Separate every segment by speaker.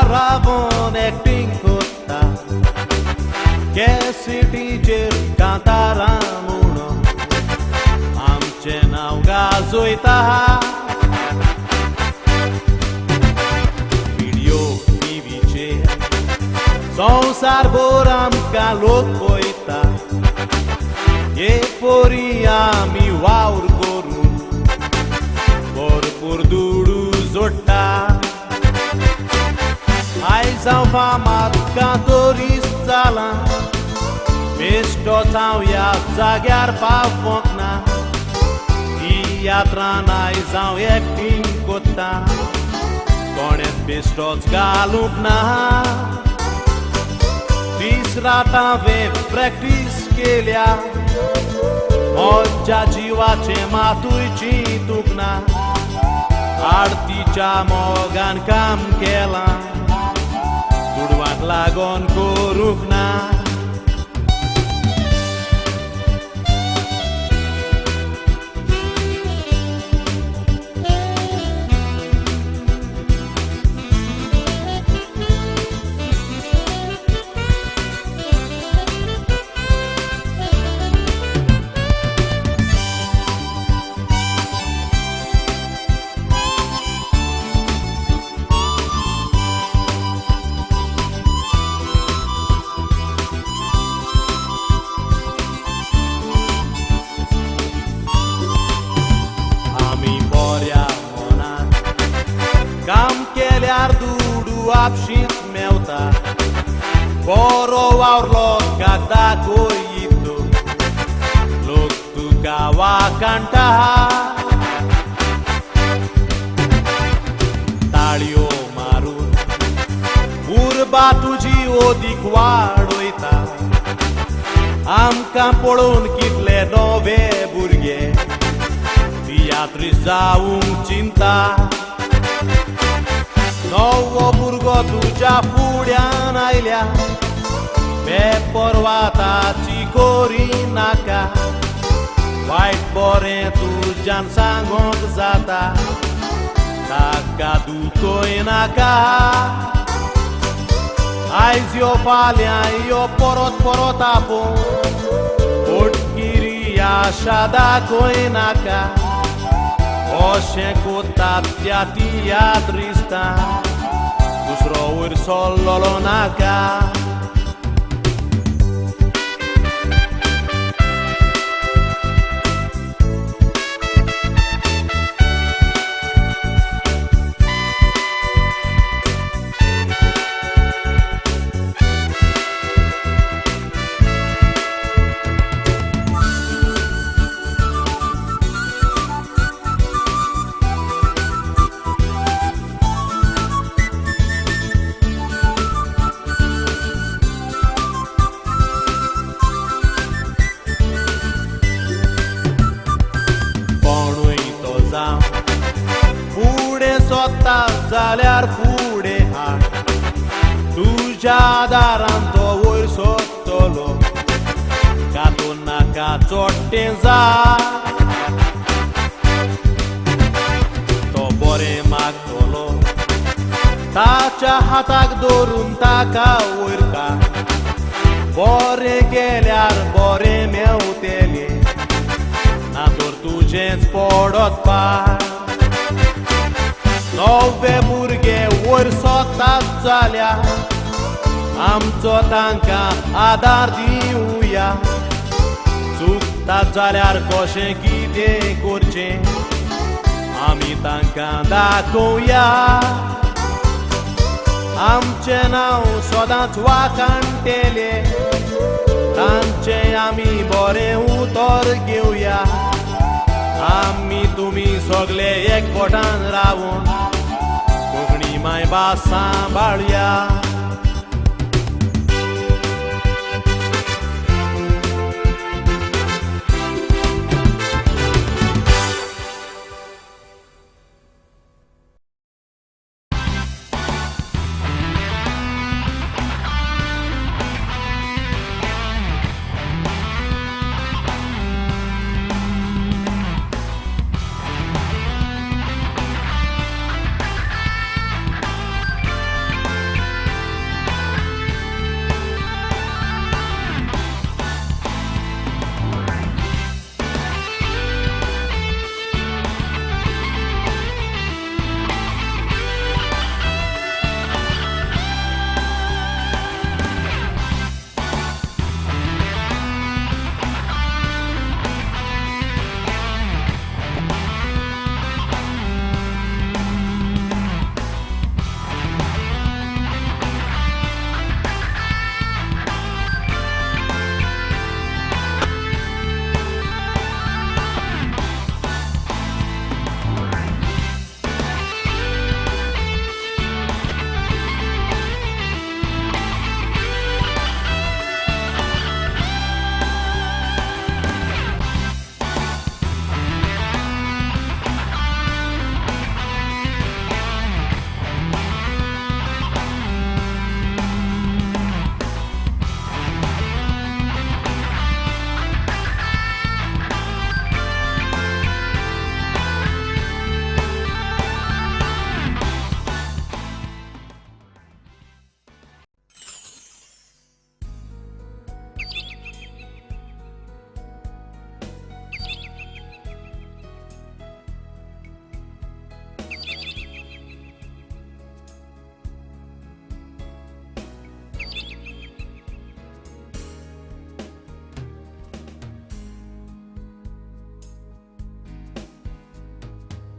Speaker 1: रावन एक्टिंग कोत्ता, कॅसिटीचेर कांतारां म्हणून आमचें नांव गाजयता. व्हिडियो टिवीचेर संवसार भर आमकां लोक पळयता, हे परी आमी वावर करून भरपूर दुडू जोडटा. आयज हांव फामाद कांतोरीस जालां, बेश्टोच हांव ह्या जाग्यार पावोंक ना. तियात्रान आयज हांव एक्टिंग कोत्ता, कोणेच बेश्टोच घालूंक ना. दीस रात हांवें प्रॅक्टीस केल्या, म्हज्या जिवाचें मातूय चिंतूंक ना. आरतीच्या मोगान काम केलां, दुडवांक लागोन करूंक ना. आमी बऱ्या मनान काम केल्यार दुडू आपशींच मेवता, बरो वावर लोकांक दाखयतो, लोक तुका वाखाणटा. ताळयो मारून उर्बा तुजी ओदीक वाडयता, आमकां पळोवन कितले नवे भुरगे तियात्रीस जावंक चिंता. नवो भुरगो तुज्या फुड्यान आयल्या, पेपर वाताची कोरी नाका, वायट बरें तुज्यान सांगोंक जाता, ताका दुखय नाका. आयज यो फाल्यां यो परत परत आपोवन पोटगिरी आशा दाखय नाका. अशें कोत्तात त्या तियात्रिस्तान दुसरो वयर सरलेलो नाका. कोणूय तो जावं फुडें सोदता जाल्यार फुडें हाड, तुज्या आदारान तो वयर सोदतलो, कातून नाका चोडटें जा. तो बरें मागतलो ताच्या हाताक धरून ताका वयर काड, बरें केल्यार बरें मेवतेलें, ना तर तुजेंच पडत पाड. नवे भुरगे वयर सोदतात जाल्यार आमचो तांकां आदार दिवया, चुकतात जाल्यार कशें कितें करचें आमी तांकां दाखोवया. आमचें नांव सदांच वाखाणटेलें, तांचें आमी बरें उतर घेवया. आमी तुमी सगळे एकवटान रावून कोंकणी मायभास सांबाळया.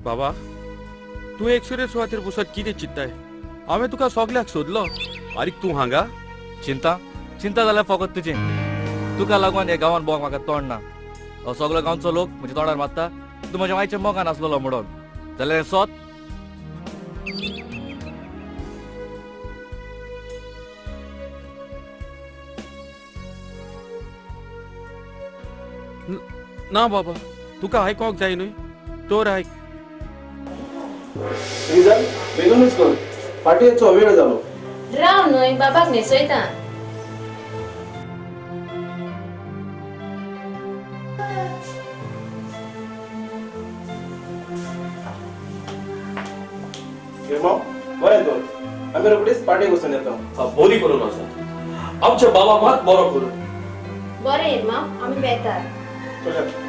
Speaker 1: बाबा, तूं एकसुरे सुवातेर बसत कितें चिंत्ताय? हांवें तुका सगल्याक सोदलो, आनी तूं हांगा?
Speaker 2: चिंता चिंता जाल्यार फकत तुजी. तुका लागून ह्या गांवान भोंवंक म्हाका तोंड ना. हो सगलो गांवचो लोक म्हज्या तोंडार मारता तूं म्हज्या मायच्या मोगान आसलेलो म्हणून. जाल्यार हें सोत?
Speaker 1: ना बाबा, तुका आयकोंक जाय न्हय तर आयक.
Speaker 3: रिजल बेगीनूच कर, पाटयेचो वेळ जालो.
Speaker 4: राव न्हय, बाबाक न्हेसयता.
Speaker 3: इरमांव, बरें तर आमी रोखडीच पाटयेक वचून येता.
Speaker 5: बरी करून आसा आमच्या बाबा मात बरो करून.
Speaker 4: बरें इरमांव, आमी वेतात.
Speaker 3: चला.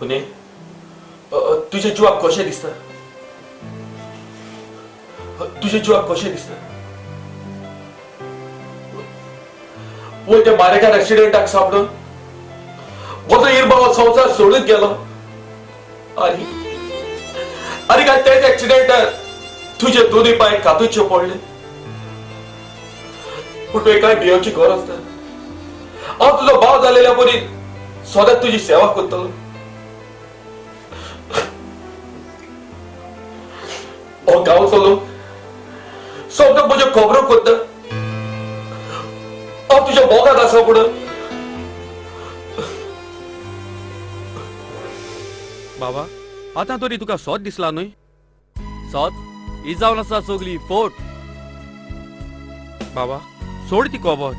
Speaker 5: पुणे, तुज्या जिवाक कशें दिसता? तुज्या जिवाक कशें दिसता? वय त्या बारेकार एक्सिडेंटाक सापडून म्हजो इरबाव संवसार सोडून गेलो. आनी आनी काय त्याच एक्सिडेंटार तुजे दोनूय पांय कातूचे पडले. पूण तुवें कांय भियोवची गरज ना. हांव तुजो भाव जालेल्या परी सदांच तुजी सेवा करतलो. हो गांवचो लोक सगळ्यो म्हज्यो खबरो करता. हांव तुज्या मोगात आसा म्हणून.
Speaker 1: बाबा, आतां तरी तुका सोद दिसला न्हय?
Speaker 2: सोत ही जावन आसा सगली फोट.
Speaker 1: बाबा, सोड ती खबर.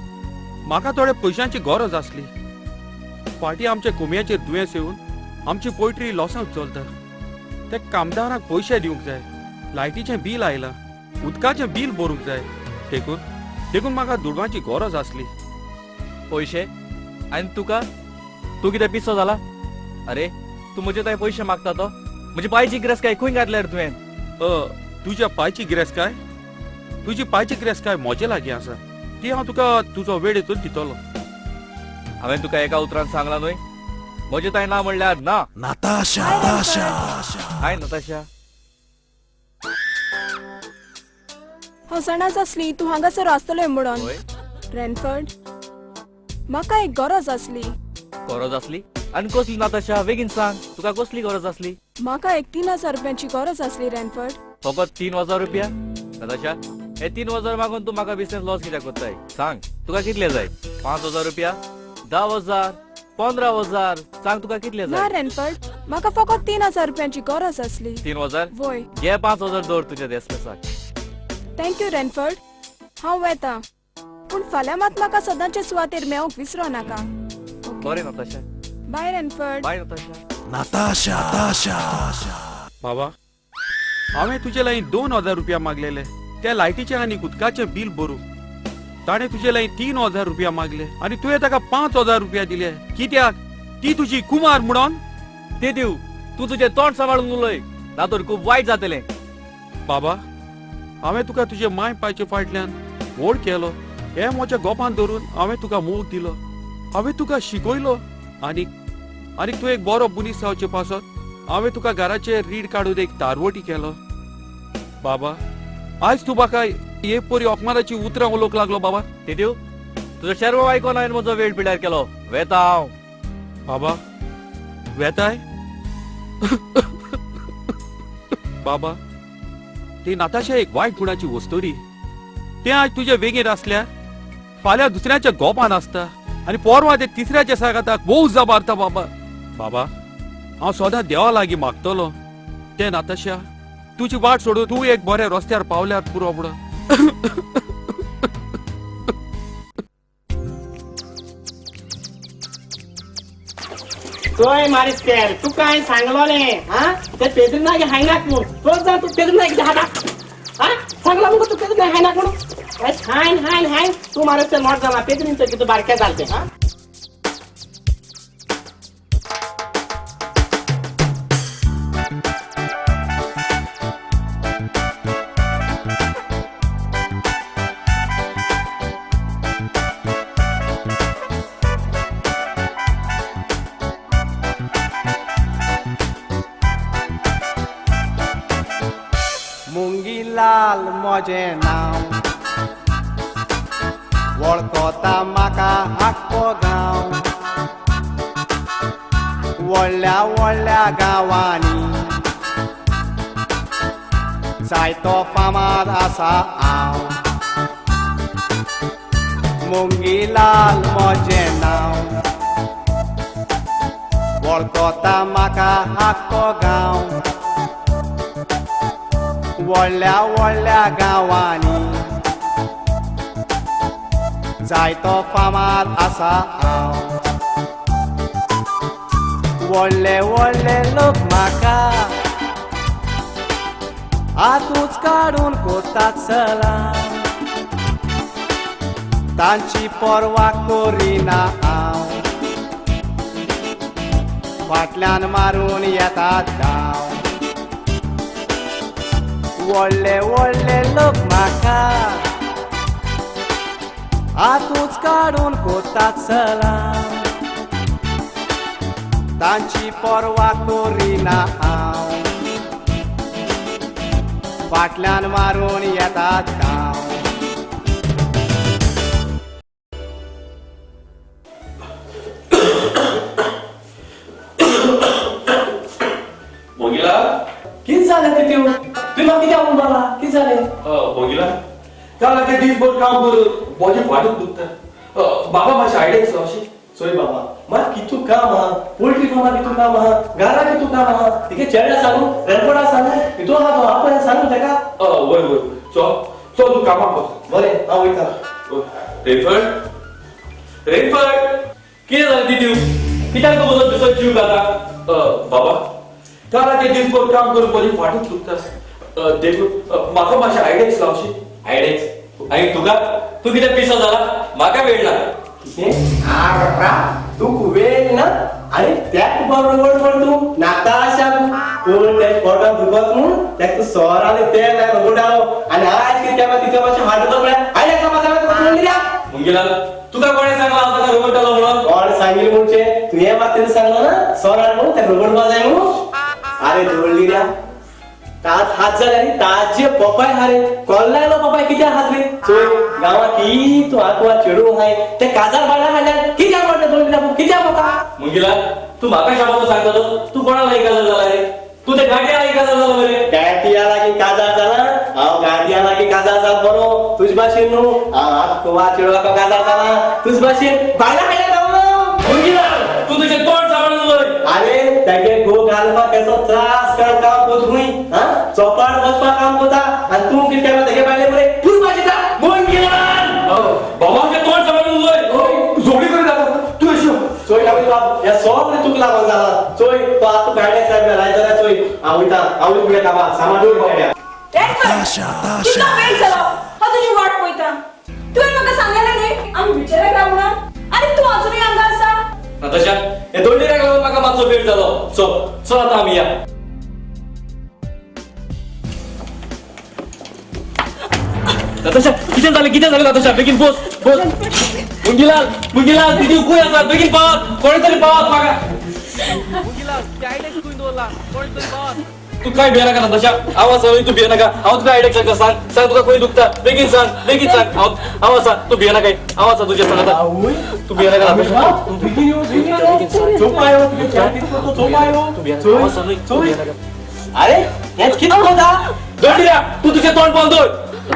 Speaker 1: म्हाका थोड्या पयशांची गरज आसली. फाटीं आमच्या कोंबयांचेर दुयेंस येवन आमची पोयट्री लॉसांत चलता. ते कामदारांक पयशे दिवंक जाय, लायटीचें बील आयलां, उदकाचें बील भरूंक जाय. देखून देखून म्हाका दुडवांची गरज आसली.
Speaker 2: पयशे? आनी तुका? तूं कितें पिसो जाला? अरे तूं म्हजे थंय पयशे मागता तो म्हजी पायची गिरेस्तकाय खंय घातल्यार तुवें?
Speaker 1: तुज्या पायची गिरेस्तकाय? तुजी पायची गिरेस्तकाय म्हजे लागीं आसा. ती हांव तुका तुजो वेळ हितून दितलो.
Speaker 2: हांवें तुका एका उतरान सांगलां न्हय, म्हजें थंय ना म्हणल्यार ना.
Speaker 6: Natasha, Natasha.
Speaker 2: हाय नताशा.
Speaker 7: हांव जाणाच आसली तूं हांगासर आसतलोय म्हणून. रेनफर्ड, म्हाका एक गरज आसली.
Speaker 2: गरज आसली? आनी कसली नताशा? बेगीन सांग, तुका कसली गरज आसली?
Speaker 7: म्हाका एक 3,000 रुपयांची गरज आसली रेनफर्ड.
Speaker 2: फकत 3,000 रुपया? नताशा, हे 3,000 मागून तूं म्हाका बिजनेस लॉस कित्याक करताय? सांग, तुका कितले जाय? 5,000 रुपया, 10,000, 15,000? सांग तुका कितले
Speaker 7: ना
Speaker 2: जाय?
Speaker 7: रेनफर्ड, म्हाका फकत 3,000 रुपयांची गरज आसली.
Speaker 2: 3,000?
Speaker 7: वय.
Speaker 2: घे 5,000 दवर तुज्या देसपेसाक.
Speaker 7: Thank you Renford, हांव वेता. पूण फाल्यां मात म्हाका सदांचे सुवातेर मेळोंक विसरो नाका.
Speaker 2: बरें Natasha.
Speaker 7: Bye Renford.
Speaker 2: Bye Natasha.
Speaker 6: Natasha, Natasha.
Speaker 1: बाबा, हांवें तुजे लागीं 2,000 रुपया मागलेले त्या लायटीचें आनी उदकाचें बील भरूंक. ताणें तुजे लागीं 3,000 रुपया मागले आनी तुवें ताका 5,000 रुपया दिले. कित्याक? ती तुजी कुमार म्हणून?
Speaker 2: ते दिव, तूं तुजें तोंड सांबाळून उलय, ना तर खूब वायट जातलें.
Speaker 1: बाबा, हांवें तुका तुजे माय पायचे फाटल्यान व्हड केलो. हे म्हज्या गोपान धरून हांवें तुका मोग दिलो. हांवें तुका शिकयलो आनी आनी तूं एक बरो मनीस जावचे पासत हांवें तुका घराचेर रीड काडून एक तारवटी केलो. बाबा, आयज तूं म्हाका हे परी अपमानाची उतरां उलोवंक लागलो. बाबा
Speaker 2: तेदेव, तुजो शेरवाव आयकोन हांवें म्हजो वेळ पिड्यार केलो. वेता हांव.
Speaker 1: बाबा वेताय? बाबा, ती नाताशा एक वायट गुणाची वस्तोरी. तें आज तुजे वेगेर आसल्यार फाल्यां दुसऱ्याच्या गोपान आसता आनी पोरवा ते तिसऱ्याच्या सागाताक भोव जबारता. बाबा बाबा हांव सदां देवा लागीं मागतलो तें नाताशा तुजी वाट सोडून तूं एक बऱ्या रस्त्यार पावल्यार पुरो म्हणून.
Speaker 3: चोय मारिस्केल तुका हांवें सांगलोलें हा ते पेद्रिनाक हायनाक म्हूण चोय जाण तूं पेद्रिनाक कितें हाडा हा सांगला मुगो तूं पेद्रिनाक हायनाक म्हणून हायन हायन हायन तूं मारिस्केल मोट जाला पेद्रीन तर कितें बारकें जालें तें हा.
Speaker 8: मुंगीलाल म्हजें नांव वळखता म्हाका आख्खो गांव व्हडल्या व्हडल्या गांवांनी जायतो फामाद आसा हांव. मुंगीलाल म्हजें नांव वळखता म्हाका आख्खो गांव व्हडल्या व्हडल्या गांवांनी जायतो फामाद आसा हांव. व्हडले व्हडले लोक म्हाका हातूच काडून कोतात सलाम तांची पर्वा करिना हांव फाटल्यान मारून येतात गांव. व्हडले व्हडले लोक म्हाका हातूच काडून कोतात सलाम तांची पर्वा करिना हांव फाटल्यान मारून येतात गांव.
Speaker 5: मोगिला
Speaker 3: कितें जालें तितू तुवें म्हाका कित्याक उबारला कितें जालें?
Speaker 5: मोगिला काल आतां दीसभर काम करून म्हजें फाटूच दुखता. बाबा मातशें आयडिया अशें.
Speaker 3: चोय बाबा मात कितू काम आहा पोल्ट्री फार्मा कितू काम आहा घरा कितू काम आहा तिगे चेड्या सांगू रेनकोटा सांगू कितू आहा तो आपल्या सांगू तेका.
Speaker 5: वय वय चल चल तूं कामाक वच.
Speaker 3: बरें हांव वयता.
Speaker 5: रेनफर्ड रेनफर्ड
Speaker 2: कितें जालें तितू कित्याक तूं म्हजो दुसरो जीव खाता?
Speaker 5: बाबा काल आतां दीसभर काम करून म्हजें फाटूच दुखता देखून म्हाका मातशें आयडिया लावशी.
Speaker 2: आयडेक्स आनी तुका तूं कितें पिसो जाला म्हाका वेळ ना.
Speaker 3: कितें आरा तुका वेळ ना आनी त्याक बरोबर कोण तूं नाताशा कोण त्या पोटान दुखत म्हूण तेका तूं सोर आनी तेल रगडालो आनी आज कितें केला तितले मातशें हाड दुखत म्हळ्यार आयडिया कामा जाल्यार तुका म्हणली द्या.
Speaker 2: मुंगीलाल तुका कोणें सांगलां हांव ताका रगडटलो म्हणून?
Speaker 3: कोण सांगील म्हणचे तुवें मात तेणें सांगलो ना सोर हाड म्हणून तेका रगडपा जाय म्हणून. अरे दवरली द्या तात हात जाले आनी ताजे पोपाय हा रे कोल्लायलो पोपाय कित्याक हात रे चोय गांवांत की तूं आंकवा चेडूं हाय ते काजार बायलां हाडल्यार कित्याक पडलें दोन दिसां कित्याक म्हाका?
Speaker 2: मुंगीलाल तूं म्हाका शाबासो सांगतालो तूं कोणा लागीं काजार जाला रे? तूं ते गाडया लागीं काजार जाला मरे?
Speaker 3: गांठया लागीं काजार जाला हांव गांठया लागीं काजार जात बरो तुज भाशेन न्हू हांव आंकवा चेडवाक काजार जाला तुज भाशेन बायलां हाडल्यार जावना.
Speaker 2: मुंगीलाल तूं तुजें तोंड सांबाळून उलय.
Speaker 3: अरे तेगे घो घालपाक केसो त्रास कर काम कोत खंय हा चोपाड वचपाक काम कोता आनी तूं कितें केलां तेगे बायले मरे तूं भाजिता.
Speaker 2: मुंगीलाल
Speaker 5: बाबा
Speaker 2: तुजें तोंड सांबाळून उलय.
Speaker 5: झोडी करून दाखव तूं येशील.
Speaker 3: चोय रावली बाब ह्या सगळें तुका लागून जाला. चोय तो आतां गाडये सायब लायता जाल्यार चोय हांव वयता हांव वयता तुगे कामाक सामान दवर गाडयार.
Speaker 7: कितलो वेळ जालो हांव तुजी वाट पळयता. तुवें म्हाका सांगलेलें न्ही आमी विचाराक राव म्हणून आनी तूं अजुनूय हांगा आसा.
Speaker 2: नताशा हे दोंडीराक लागून म्हाका मातसो वेळ जालो. चल चल आतां आमी या. नताशा कितें जालें कितें जालें नताशा बेगीन बस बस. मुंगीलाल मुंगीलाल तितू खंय आसा बेगीन पावात कोणें तरी पावात म्हाका. मुंगीलाल ते आयडेक्स खंय दवरला कोणें तरी पावात. तूं कांय भियेनाका नताशा हांव आसा तूं भियेनाका हांव तुका आयडेक्स सांगता. सांग सांग तुका खंय दुखता बेगीन सांग बेगीन सांग. हांव आसा तूं भियेनाका हांव आसा तुजें सांगता तूं भियेनाका नताशा.
Speaker 3: अरे हें कितें कोता
Speaker 2: दंडिया तूं तुजें तोंड बंद दवर.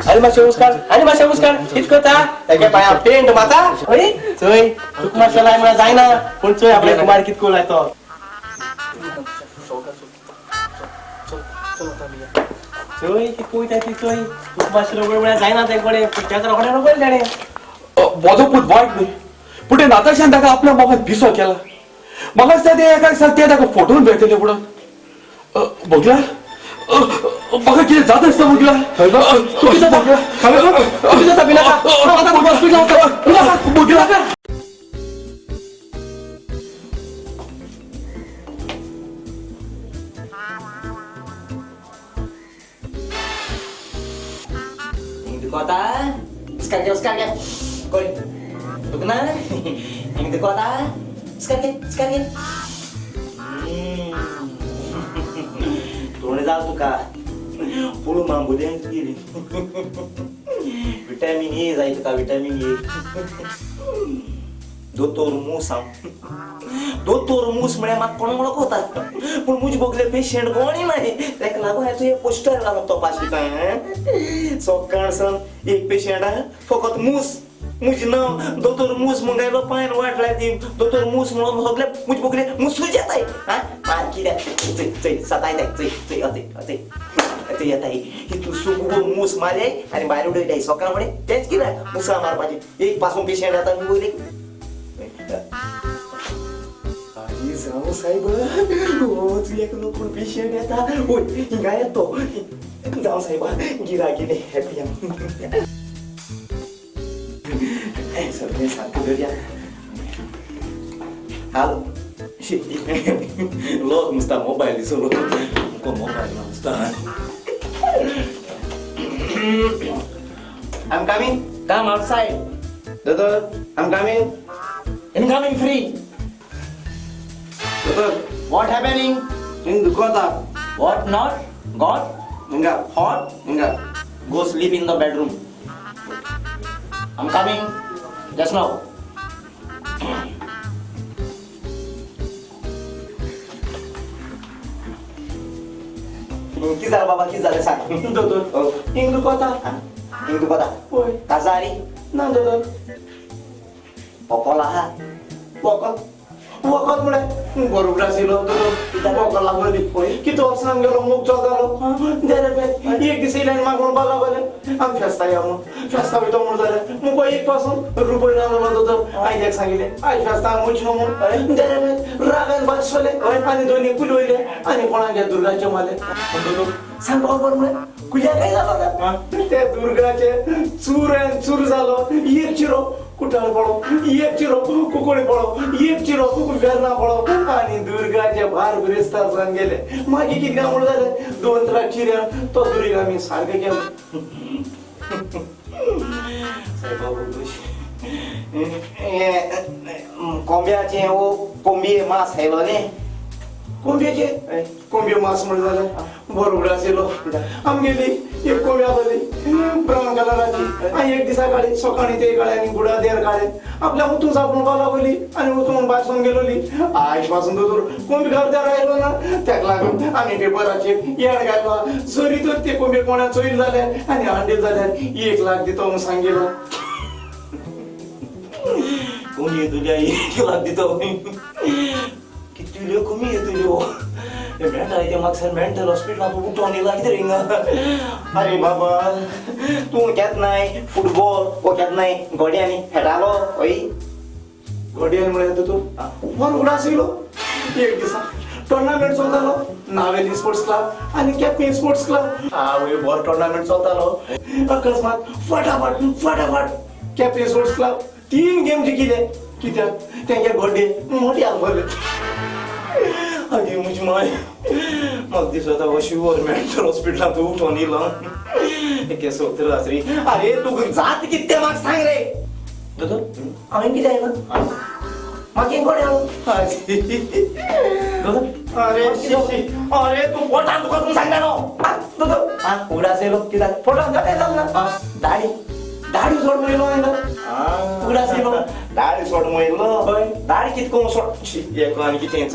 Speaker 3: आनी मातशें उस्कार, आनी मातशें उस्कार, कित करता तेगे पांया पेंट माता. हय चोय तुका मातशें लाय म्हळ्यार जायना, पूण चोय आपले कुमार कितको लायतो. चोय कितको वयता ती चोय, तुका मातशें रगड म्हळ्यार जायना ते कडेन, पूण तेका रोखडें रगडलें तेणें.
Speaker 5: म्हजो पूत वायट न्हय, पूण ते नाताशान ताका आपल्या मोगान पिसो केला. म्हाका दिसता ते एका दिसा ते ताका फोटोन भेटले म्हणून. भोगला म्हाका कितें जाता दिसता. भोगला भोगला.
Speaker 3: Kota, sekarang sekarang koi, tukna, yang di kota, sekarang sekarang, तोंड जाल तुका, पुळू मांबुद्यांक गेली, विटामिन ए जाय तुका, विटामिन ए. दोतोर मूस हांव, दोतोर मूस म्हळ्यार म्हाका कोण वळखता, पूण म्हजे बोगले पेशंट कोणी नाय. ताका लागून हांवें तुजें पोस्टर घालून तपासता. सकाळ सावन एक पेशंट फकत मूस, म्हजें नांव दोतोर मूस म्हूण गायलो, पांयान वाट लायती दोतोर मूस म्हणून सगळे म्हजे बोगले मुसूच येताय. आं कित्याक चय चय सतायताय, चय चय अथय अथय अथय येताय. हितून सगळो मूस मारले आनी भायर उडयताय. सकाळ फुडें तेंच कित्याक मुसां मारपाचें, एक पासून पेशंट येता आनी वयले. आरे जावं सायब, हो एकलो कोण पेशंट येता, वय हिंगा येता तो. जावं सायबा, गिराकी हॅपी. सगळें सारकें दरया. हालो लोक मुसता मोबायल दिसलो, मुको mobile मुसता. I'm coming. Come outside. Doctor, I'm coming. Incoming free. Doctor, what happening? In Dukota. What not? Got? Inga. Hot? Inga. Go sleep in the bedroom. I'm coming. Just now. कितें जालें बाबा, कितें जालें सांग. दोतोर, हिंग दुखता. हिंग दुखता? वय. काजारी? ना दोतोर. वोकोल आहा? वोकोल? वोकोल म्हळ्यार बरोबर आशिल्लो दोतोर. वोकोल लागली कितें वर्सां गेलो मोग चलतालो. एक दीस येयले आनी म्हाका म्हणपाक लागले आमी फेस्ता या म्हूण, फेस्ता वयता म्हूण जालें. मुको एक पासून रुपय नासलो दोतोर. आयज सांगिल्लें आयज फेस्तांक वचना म्हूण. रागान बारसले आनी दोनी कुली वयले आनी कोणाक दुर्गाचे मारले. दोतोर सांग बरोबर म्हळ्यार कुल्या काय जालो ना ते दुर्गाचे चूर आनी चूर जालो. एक चिरो कुटाळ पळो, एक चिरो कुकोळी पळो, एक चिरो वेर्ना पळो आनी दुर्गाचे भार बिरेस्तार जावन गेले. मागीर कितें काय म्हूण जालें, दोन त्रास चिऱ्यान तो दुरीग आमी सारकें केलो. सायबा कोंब्याचें वो कोंबये मांस खायलो न्ही? कोंबयेचे कोंबयो मांस म्हण जालें बरोबर आशिल्लो. आमगेली एक कोंबी आसली ब्रावन कलराची, आनी एक दिसा काडली सकाळीं ते काडले आनी गुडा देर काडले आपल्या उतून साप म्हणपाक लागली आनी उतून भायर सून गेलोली. आयज पासून दोतोर कोंबी घरदार आयलो ना, तेका लागून आमी पेपराचेर येड घातलो. जरी तर ते कोंबी कोणा चोयल जाल्यार आनी हांडील जाल्यार 1 लाख दितो म्हूण सांगिल्लो. कोंबी तुज्या 1 लाख दितो? कितल्यो कमी येतल्यो मेळटा ते म्हाका मेंटल हॉस्पिटलांत उठोवन येयला कितें हिंगा. अरे बाबा तूं केन्नाय फुटबॉल वो केन्नाय गोड्यांनी खेळटालो? हय गोड्यांनी म्हळ्यार तूं बरो आशिल्लो. एक दिसा टुर्नामेंट चलतालो नावेली स्पोर्ट्स क्लब आनी केपें स्पोर्ट्स क्लब. आवय बरो टुर्नामेंट चलतालो. अकस्मात फटाफट फटाफट केपें स्पोर्ट्स क्लब 3 गेम जिखिले. कित्याक तेंगे गोडे मोठे आंबले. आगे म्हजी माय म्हाका दिसता हो शुवर मेंटल हॉस्पिटलांत उठोवन येयलो एके सोत्र रात्री. अरे तुका जात कितें तें म्हाका सांग रे. दोतोर हांवें कितें आयलां म्हाका कोण आयलो? दोतोर अरे अरे तूं पोटान तुका तूं सांगता न्हू. दोतोर आं उगडास येयलो कितें जालें? पोटान जालें जालें ना दाडी दाढी सोड म्हणलो उगडास येयलो दाढी सोड म्हणलो दाढी कितको सोड एक आनी कितें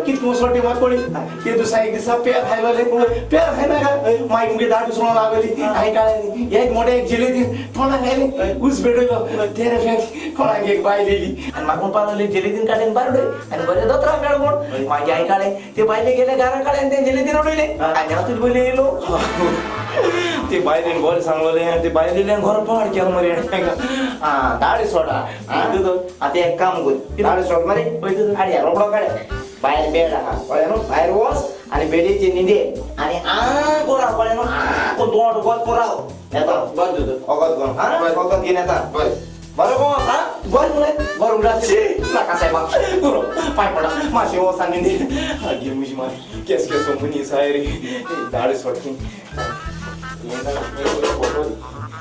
Speaker 3: कितको सोड ती म्हाका कोणी ते दुसऱ्या एक दिसा पेर खायलोले पेर खायना काय मागीर मुगे दाढी सोडून लागली हांवें काडली एक मोठे एक जिलेबी तोंडाक खायली ऊस भेटयलो तेरे फेक कोणाक एक बायल येयली आनी म्हाका म्हणपाक लागली जिलेबीन काडले बार उडय आनी बरें दोतोराक मेळ म्हूण मागीर हांवें काडलें ते बायले गेले घरान काडले आनी तें जिलेबीन उडयलें आनी हांव तुजे पयलीं येयलो ते बायलेन बरें सांगलोलें आनी ते बायलेन घर पाड केलो मरे आं दाढी सोडा आतां एक काम कर दाढी सोड मरे काडया रोकडो काडया भायर बेड आहा कळ्ळें न्हू भायर वच आनी बेडीची न्हिदे आनी आं करून राव कळ्ळें न्हू आं करून तोंड वगत करून राव येता
Speaker 5: बरें दोतोर
Speaker 3: वगत करून आं वगत घेवन येता
Speaker 5: बरें
Speaker 3: बरें वच आं बरें म्हणलें बरें उगडास नाका सायबा बरो पांय पडा मातशें वच आनी न्हिदे आगे म्हजी माय केस केसो मनीस आय रे दाढी सोडकी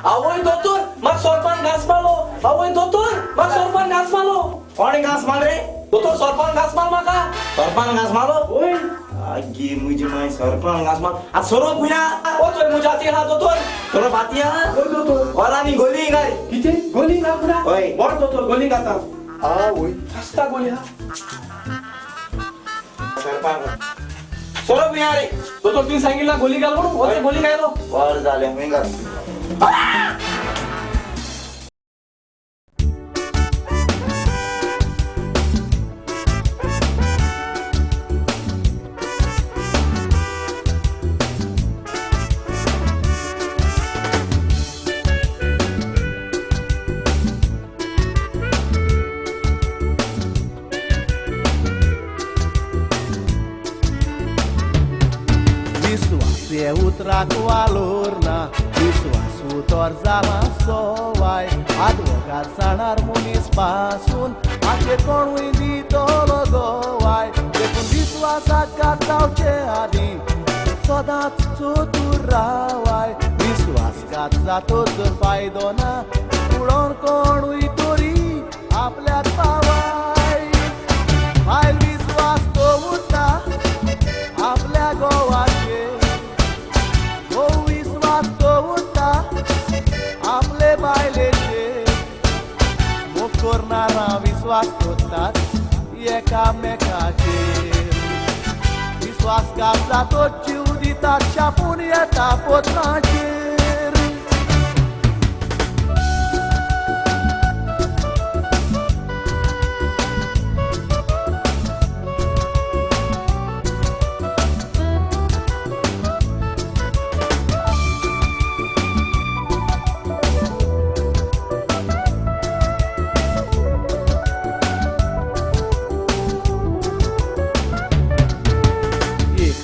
Speaker 2: आवय दोतोर म्हाका सोरपान घांस मारलो आवय दोतोर म्हाका सोरपान घांस मारलो
Speaker 3: कोणे घांस मार रे
Speaker 2: दोतोर सोरपान घांस मार म्हाका
Speaker 3: सोरपान घांस मारलो
Speaker 2: वय
Speaker 3: आगे म्हजी माय सोरपान घांस मार आतां सोरोप खुया
Speaker 2: ओ चोय म्हज्या हाती आहा दोतोर
Speaker 3: सोरोप हाती आहा
Speaker 2: वय दोतोर
Speaker 3: वरांनी गोली घाल
Speaker 2: कितें गोली घाल पुरा
Speaker 3: हय
Speaker 2: बरें दोतोर गोली घालता
Speaker 3: आवय
Speaker 2: आसता गोली आहा
Speaker 3: सोरपान
Speaker 2: सोरोप खुया रे दोतोर तुवें सांगिल्ला गोली घाल म्हणून वच गोली घायलो
Speaker 3: बरें जालें खूंय घाल
Speaker 8: उतराक वालोर ना विस्वास उतर जाला सवाय आदवोगाद जाणार मनीस पासून हाचे कोणूय दितलो गोवाय देखून विस्वासाक जावचे आदीं सदांच चतूर रावाय विस्वासघात जातोच फायदो ना उडोन कोणूय तरी आपल्याक पावाय बायल विस्वास दवरता आपल्या गोवाचेर आपले बायलेचेर मोग करणारा विस्वास दवरतात एकामेकाचेर विस्वासघात जातो जीव दितात छापून येता पत्राचेर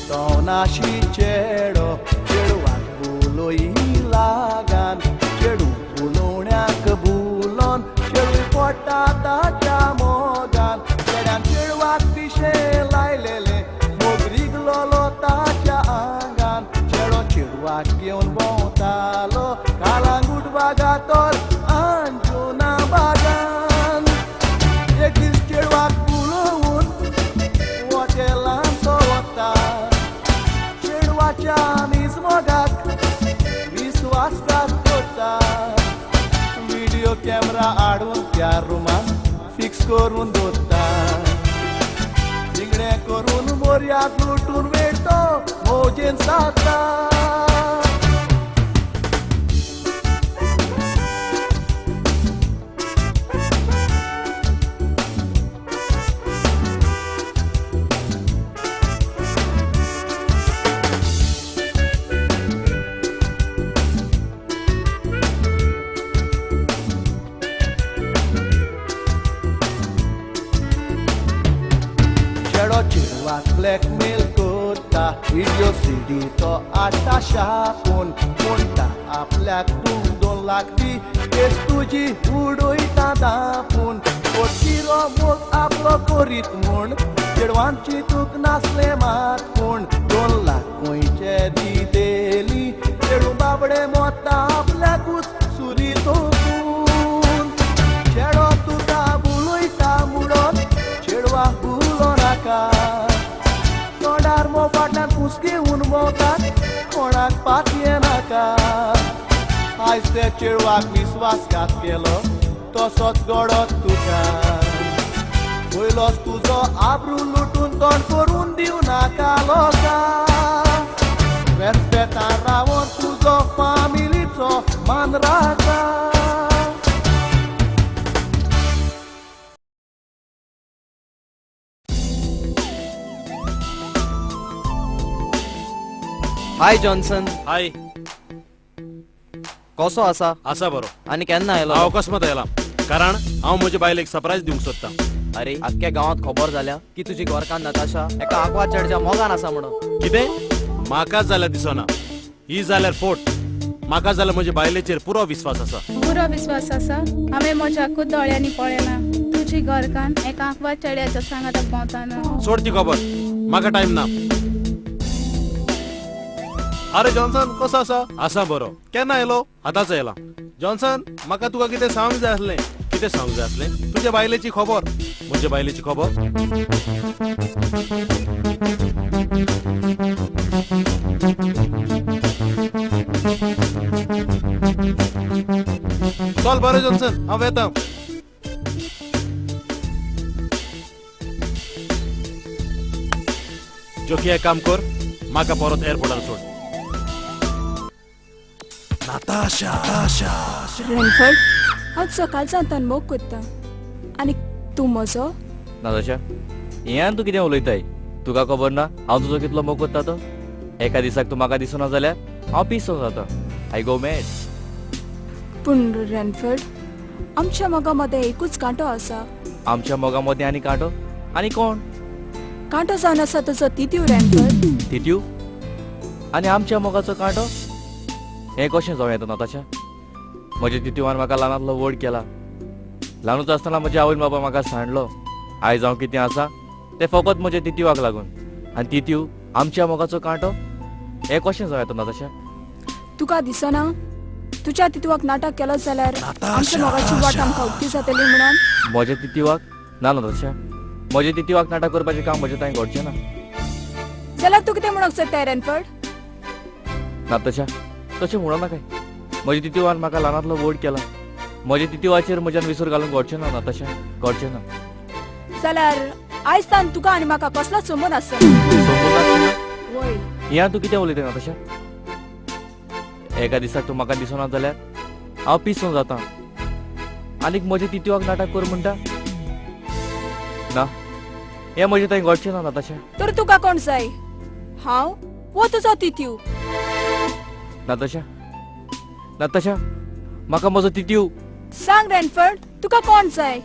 Speaker 8: तवनाशी चेडो चेडवाक उलोई लागान चेडू उलोवण्याक बुलोन चेडूय पोटा ताच्या मोगान चेड्यान चेडवाक पिशें लायलेलें मोग रिगलोलो ताच्या आंगान चेडो चेडवाक घेवन भोंवतालो कालांगूट बागातोर अंजुना बागान एक दीस चेडवाक उलोवन हॉटेलान तो वता मोगाक विस्वासघात करता व्हिडिओ कॅमेरा हाडून त्या रुमान फिक्स करून दवरता जिंगणे करून मोर्याक लुटून वेळ तो मौजेन सारता. ब्लॅकमेल करता व्हिडिओ सीडी तो आटा शापून म्हणटा आपल्याक तूं 2 लाख दी केस तुजी उडयता दापून पोटकिरो मोग आपलो करीत म्हूण चेडवांची तूक नासलें मात पूण 2 लाख खंयचे दितेली चेडूं बाबडे मोता आपल्याकूच सुरी तोपून चेडो तुका बुलयता म्हणून चेडवाक बुलो नाका तोंडार मोव फाटल्यान कुस घेवन भोंवतात कोणाक पातये नाका आयज त्या चेडवाक विस्वासघात केलो तसोच घडत तुका. पयलोच तुजो आब्रू लुटून तोंड करून दिव नाका लोकांक. रेस्पेतान रावोन तुजो फामिलीचो मान राखा.
Speaker 9: हाय जॉन्सन.
Speaker 1: हाय,
Speaker 9: कसो आसा?
Speaker 1: आसा बरो.
Speaker 9: आनी केन्ना आयलो?
Speaker 1: हांव अकस्मात आयला कारण हांव म्हजे बायलेक सरप्रायज दिवंक सोदता.
Speaker 9: अरे आख्ख्या गांवांत खबर जाल्या की तुजी घरकान्न नताशा एका आगवा चेडच्या मोगान आसा म्हणून.
Speaker 1: कितें? म्हाका जाल्यार दिसना. ही जाल्यार फोट. म्हाका जाल्यार म्हजे बायलेचेर पुरो विस्वास आसा.
Speaker 10: पुरो विस्वास आसा? हांवें म्हज्या खूद दोळ्यांनी पळयला तुजी घरकान्न एका आगवा चेड्याच्या सांगाताक भोंवताना.
Speaker 1: सोड ती खबर, म्हाका टायम ना.
Speaker 8: अरे जॉन्सन, कसो आसा?
Speaker 1: आसा बरो.
Speaker 8: केन्ना आयलो?
Speaker 1: आतांच आयला.
Speaker 8: जॉन्सन, म्हाका तुका कितें सांगूंक जाय आसलें.
Speaker 1: कितें सांगूंक जाय आसलें?
Speaker 8: तुज्या बायलेची खबर.
Speaker 1: म्हज्या बायलेची खबर?
Speaker 8: चल बरें जॉन्सन, हांव येता.
Speaker 1: जोकी, एक काम कर, म्हाका परत एअरपोर्टार सोड.
Speaker 6: Natasha, Natasha.
Speaker 7: रेनफर्ड, हांव सकाळच्यान तान मोग कोत्ता आनी तूं म्हजो.
Speaker 2: नाताशा, हें तूं कितें उलयताय? तुका खबर ना हांव तुजो कितलो मोग कोत्ता तो? एका दिसाक तूं म्हाका दिसना जाल्यार हांव पिसो जाता. I go mad.
Speaker 7: पूण रेनफर्ड, आमच्या मोगा मदें एकूच कांटो आसा.
Speaker 2: आमच्या मोगा मदें आनी कांटो? आनी कोण
Speaker 7: कांटो जावन आसा? तुजो तित्यू रेनफर्ड.
Speaker 2: तित्यू आनी आमच्या मोगाचो कांटो? हें कशें जावं येता नताशा? म्हज्या तित्यूवान म्हाका ल्हानांतलो व्हड केला. ल्हानूच आसतना म्हज्या आवयन बाबा म्हाका सांडलो. आयज हांव कितें आसा तें फकत म्हज्या तित्यूवाक लागून. आनी तित्यू आमच्या मोगाचो कांटो? हें कशें जावं येता नताशा?
Speaker 7: तुका दिसना तुज्या तित्यूवाक नाटक केलो जाल्यार आमच्या मोगाची वाट आमकां उक्ती जातली म्हणून?
Speaker 2: म्हज्या तित्यूवाक ना नताशा, म्हज्या तित्यूवाक नाटक करपाचें काम म्हज्या तांय घडचें ना.
Speaker 7: जाल्यार तूं कितें म्हणूंक सोदता रेनफर्ड?
Speaker 2: नाताशा, तशें म्हणू नाकाय. म्हज्या तित्यूवान म्हाका ल्हानांतलो व्हड केला. म्हज्या तित्यूवाचेर म्हज्यान विसर घालूंक घडचें ना नताशा, घडचें ना.
Speaker 7: जाल्यार आयज तान तुका आनी म्हाका कसलोच संबंद आसना.
Speaker 2: संबंद?
Speaker 7: वय.
Speaker 2: ह्या तूं कितें उलयता नताशा? एका दिसाक तूं म्हाका दिसना जाल्यार हांव पिसो जाता. आनीक म्हज्या तित्यूवाक नाटक कर म्हणटा? ना, हें म्हजें थंय घडचें ना नताशा.
Speaker 7: तर तुका कोण जाय, हांव वो तुजो तित्यू?
Speaker 2: नताशा, नताशा, म्हाका म्हजो तित्यू.
Speaker 7: सांग रेनफर्ड, तुका कोण जाय?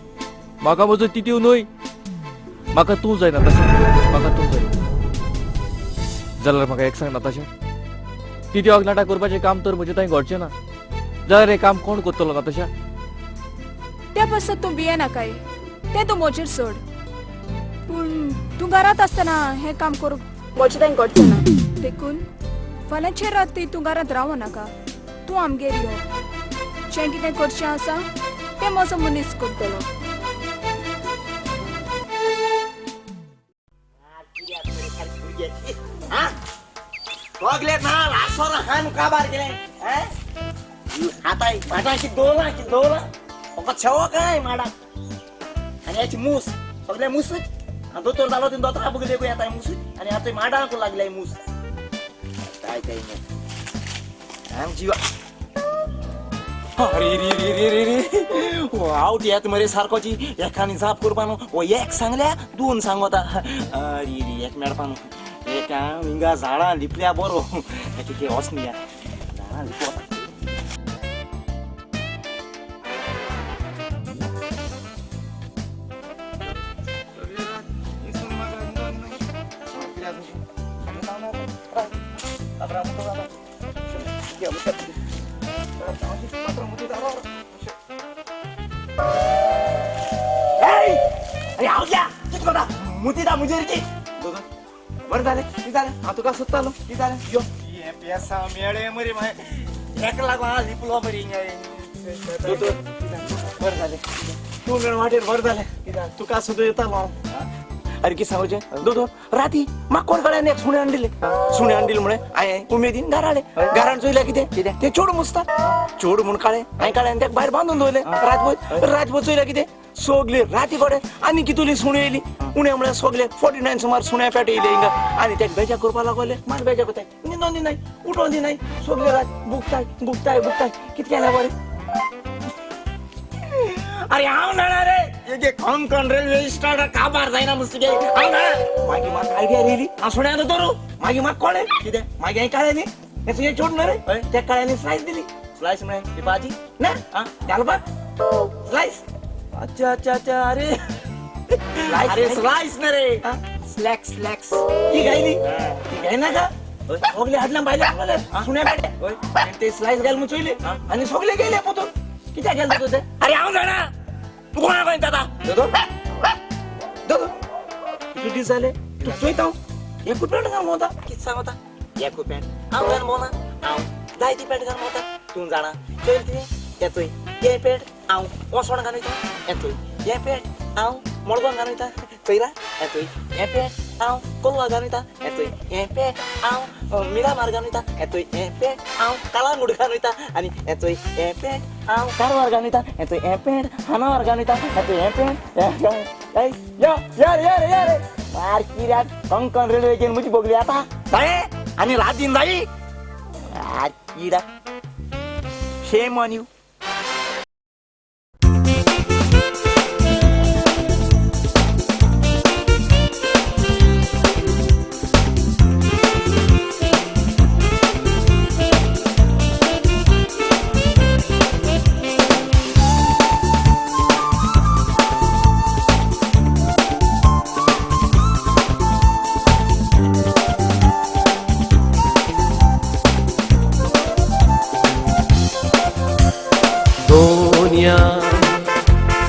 Speaker 2: म्हाका म्हजो तित्यू न्हय, म्हाका तूं जाय नताशा, म्हाका तूं जाय. जाल्यार म्हाका एक सांग नताशा, तित्यूवाक नाटक करपाचें काम तर म्हजें थंय घडचें ना, जाल्यार हें काम कोण करतलो नताशा?
Speaker 7: ते पासत तूं भिये नाकाय, तें तूं म्हजेर सोड. पूण तूं घरांत आसतना हें काम करूंक म्हजें थंय घडचें ना. देखून फाल्यांचे राती तूं घरांत रावो नाका, तूं आमगेर यो. जें कितें करचें आसा तें म्हजो मनीस करतलो.
Speaker 3: सगळे नाल आसोरा हान काबार केले. आतां माडा कितें दवरला, कितें दवरला फकत शेवो काय माडा. आनी हेची मूस सगळे मूसच. दोतोर जालो तिणें दोतोरा बगले येता मूस. आनी आतां माडांक लागले मूस. काय काय आम जीवा. अरे रे रे रे रे रे, आवट येत मरे सारकोची. एकानी जाप करपा न्हू, हो एक सांगल्या दोन सांगता. अरे रे, एक मेळपा न्हू. एक हिंगा झाडां लिपल्या बरो. एक वच न्ही झाडां लिपवता. मुतीता मुजेर की बरें जालें, कितें जालें? हांव तुका सोदतालो. कितें जालें? यो हे पेसां मेळ्ळे मरे. मागीर एका लागून हांव लिपलो मरे. दोतोर, बरें जालें तूं मेळ वाटेर. बरें जालें, कितें जालें? तुका सुद्दां येतालो हांव. अरे कितें सांगचें दोतोर राती म्हाका कोण कळ्ळें एक सुणें हाडून दिलें सुणें हाडून दिलें म्हळें हांवें उमेदीन घरा हाडलें घरान चोयल्यार कितें कितें तें चेडूं मुसता चेडूं म्हूण काडलें हांवें काडलें आनी तेका भायर बांदून दवरलें रातभर रातभर चोयल्यार कितें सगळे राती कडेन आनी कितुली सुणें येयली उणें म्हळ्यार सगळे 49 सुमार सुण्या पेटे येयले हिंगा आनी तेका बेजार करपाक लागले म्हाका बेजार करताय न्हिदोन दिनाय उठोन दिनाय सगळे रात बुकताय बुकताय बुकताय कितें केलें बरें अरे हांव जाणा रे एक कोंकण रेल्वे स्टार्टर काबार जायना मुसगे हांव जाणा मागीर म्हाका आयडिया येयली हांव सुण्या धरू मागीर म्हाका कळ्ळें कितें मागीर हांवें कळ्ळें न्ही हें तुजें चेडूं न्हय रे त्या कळ्यांनी स्लायस दिली स्लायस म्हळ्यार ही भाजी ना आं घालपाक स्लायस अच्छा अच्छा अच्छा अरे अरे स्लायस न्ही रे स्लॅक्स स्लॅक्स ती घायली ती घायना का सगळे हाडल्या भायले सुण्या पेटे ते स्लायस घाल म्हूण चोयले आनी सगळे गेले पोतून कित्याक गेले तुजें अरे हांव जाणा तूं कोणा कडेन जाता दोतोर दोतोर कितले दीस जाले तूं चोयता हांव एकूच पॅन्ट घालून भोंवता कितें सांगता एकूच पॅन्ट हांव घालून भोंवना हांव जायती पॅन्ट घालून भोंवता तूं जाणा चोयल तुवें हें चोय हें पॅन्ट हांव वसण घालून वयता हें चोय हें पॅन्ट हांव मडगांव घालून वयता चोयला हें चोय हें पॅन्ट हांव कोलवा घालून वयता हें चोय हें पॅन्ट हांव मिरामार घालून वयता हें चोय हें पॅन्ट हांव कालांगूट घालून वयता आनी हें चोय हें पॅन्ट हांव कारवार घालून वयता हें चोय हें पॅन्ट हानावर घालून वयता हें चोय हें पॅन्ट यो यो यो यो रे मार कित्याक कोंकण रेल्वे घेवन म्हजी बोगली आतां जाये आनी रातीन जायी कित्याक शेम ऑन you.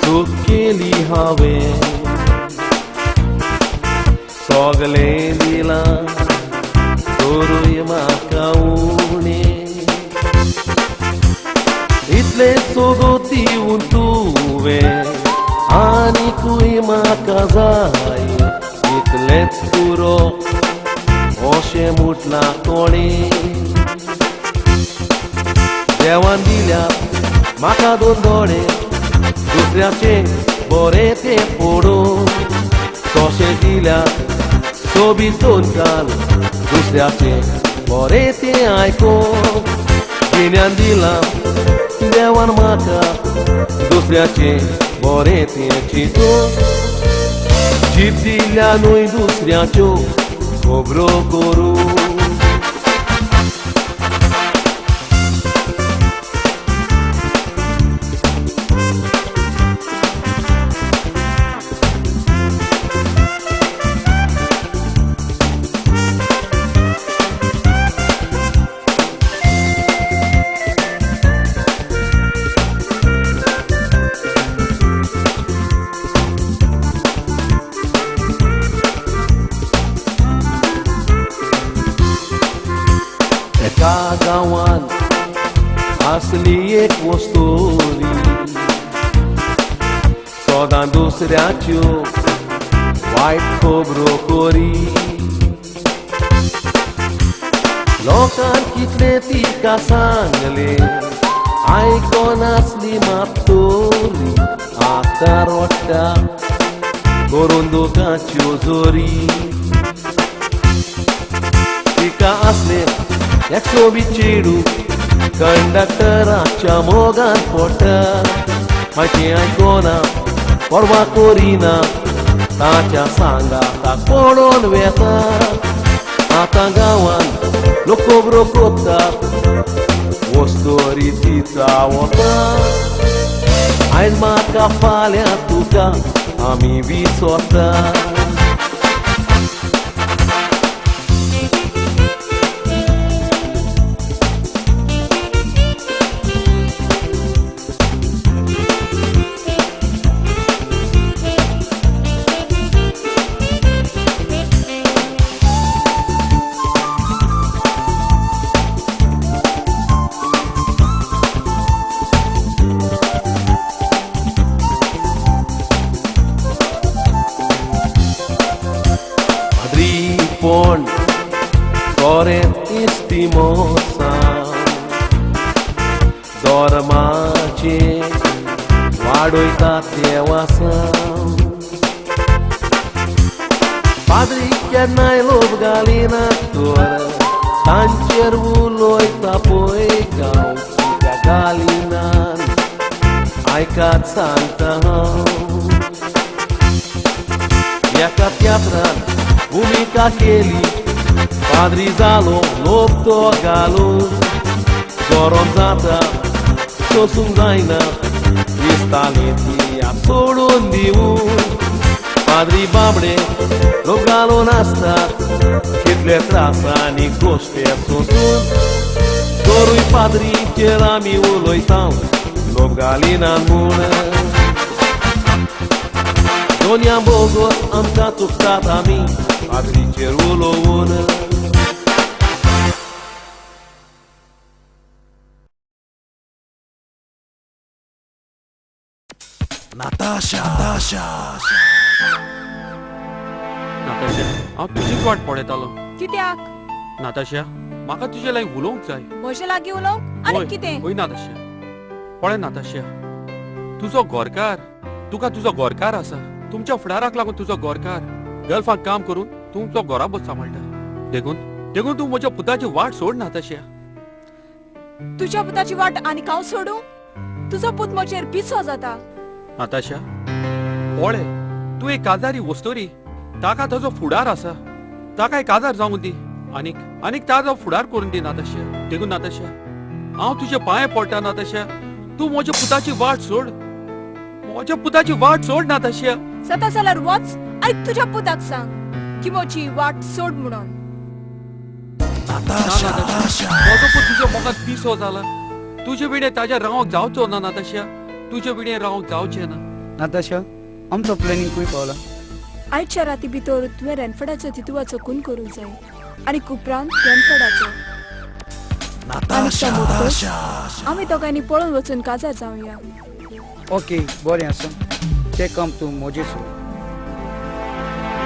Speaker 8: चूक केली हांवें सगळें दिलां तरूय म्हाका उणें इतलें सगळो दिवन तुवें आनीकूय म्हाका जाय इतलेंच पुरो अशें म्हटलां कोणें देवान दिल्या म्हाका दोन दोळे दुसऱ्याचे बरें तें पडून तशें दिल्यार सोबीत दोन कान दुसऱ्याचे बरें तें आयकूंक गिन्यान दिलां देवान म्हाका दुसऱ्याचे बरें तें चिंतूंक जीब दिल्या न्हय दुसऱ्याच्यो खबरो करूं. एका गांवान आसली एक वस्तोरी सदां दुसऱ्याच्यो वायट खबरो करी लोकांक कितलें तिका सांगलें आयकनासली मात तरी आतां रडटा करून दुकांच्यो जोरी तिका आसलें एक सोबीत चेडूं कंडक्टराच्या मोगान पडटा म्हाजें आयकना पर्वा करिना ताच्या सांगाताक पडोन वेता आतां गांवान लोक खबरो करतात वस्तोरी तिचा वता आयज म्हाका फाल्यां तुका आमी विसरता. बोरें इस्तिमोसांव धर्माचें वाडयता देवासांव पाद्री केन्नाय लोभ घालिना तर तांचेर उलयता पळय गांव कित्याक घालिना आयकात सांगता हांव एका तियात्रांत भुमिका केली पाद्री जालो लोभ तो घालून गरम जाता सोसूंक जायना दिसताली तियात्र सोडून दिवून पाद्री बाबडे लोक घालून आसतात कितले त्रास आनी गोश्टे सोसून तरूय पाद्रीचेर आमी उलयता लोक घालिना म्हूण दोनया बोगोर आमकां चुकतात आमी पाद्रीचेर उलोवन.
Speaker 6: Natasha, Natasha,
Speaker 1: Natasha, हांव तुजीच वाट पळयतालो.
Speaker 7: कित्याक?
Speaker 1: नाताशा, म्हाका तुजे लागीं उलोवंक जाय.
Speaker 7: म्हजे लागीं उलोवंक? आनी कितें?
Speaker 1: हय नाताशा, पळय नाताशा, तुजो घरकार, तुका तुजो घरकार आसा. तुमच्या फुडाराक लागून तुजो घरकार गल्फाक काम करून तुमचो घराबो सांबाळटा. देखून देखून तूं म्हज्या पुताची वाट सोड नाताशा.
Speaker 7: तुज्या पुताची वाट आनी हांव सोडूं? तुजो पूत म्हजेर पिसो जाता.
Speaker 1: नाताशा, पळय, तूं एक काजारी वस्तोरी, ताका ताजो फुडार आसा, ताका एक आजार जावं दी आनीक आनीक ताजो फुडार करून दी नाताशा. देखून नाताशा, हांव तुजे पांये पडटा नाताशा, तूं म्हज्या पुताची वाट सोड, म्हज्या पुताची वाट सोड नाताशा.
Speaker 7: जाता जाल्यार वच आनी तुज्या पुताक सांग की म्हजी वाट सोड म्हणून.
Speaker 1: म्हजो पूत तुज्या मोगान पिसो जाला. तुजे विणे ताज्या रावंक जावचो ना नाताशा, तुजे विणे रावंक जावचें ना.
Speaker 11: नाताशा, आमचो प्लॅनिंग खंय पावला?
Speaker 7: आयच्या राती भितर तुवें रेनफडाचो तितुवाचो खून करूंक जाय आनी उपरांत रेनफडाचो. आनी तो मोडटकच आमी दोगांयनी पळोवन वचून काजार जावया.
Speaker 11: ओके, बरें आसा, तें काम तूं म्हजेर सोड.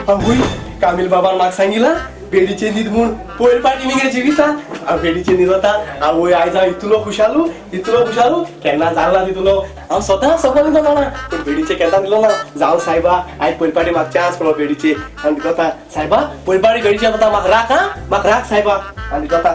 Speaker 3: आवय, कामील बाबान म्हाका सांगिला बेडीचे न्हीद म्हूण पयर पाटी मिगे जिविता. हांव बेडीचे न्हीद वता. आवय, आयज हांव इतलो खुशालू, इतलो खुशालू केन्ना जाला तितलो हांव स्वता सगळो न्हिदो जाणा, पूण बेडीचे केन्ना दिलो ना. जावं सायबा, आयज पयर पाटी म्हाका चान्स पडलो बेडीचे. हांव न्हिदता सायबा, पयर पाटी बेडीचे वता, म्हाका राख, हा म्हाका राख सायबा. हांव न्हिदता.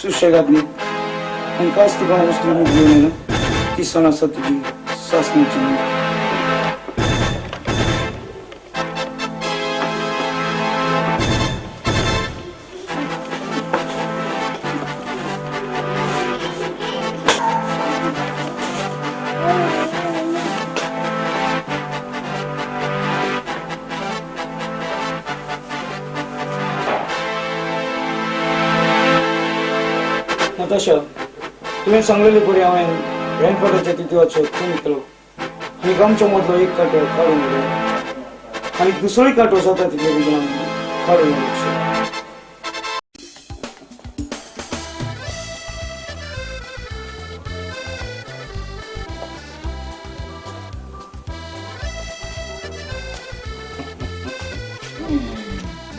Speaker 11: सुशेगाद न्ही आनी कांयच तुका वस्तू घेवन येना ती सण आसा तुजी सासणाची. नाताशा, तुवें सांगलेले परी हांवें रेनफोर्डाच्या तितुवाचो खून केलो आनी आमच्या मदलो एक कांटो काडून उडयलो आनी दुसरोय कांटो जाता तितले बेगीन काडून उडोवचो.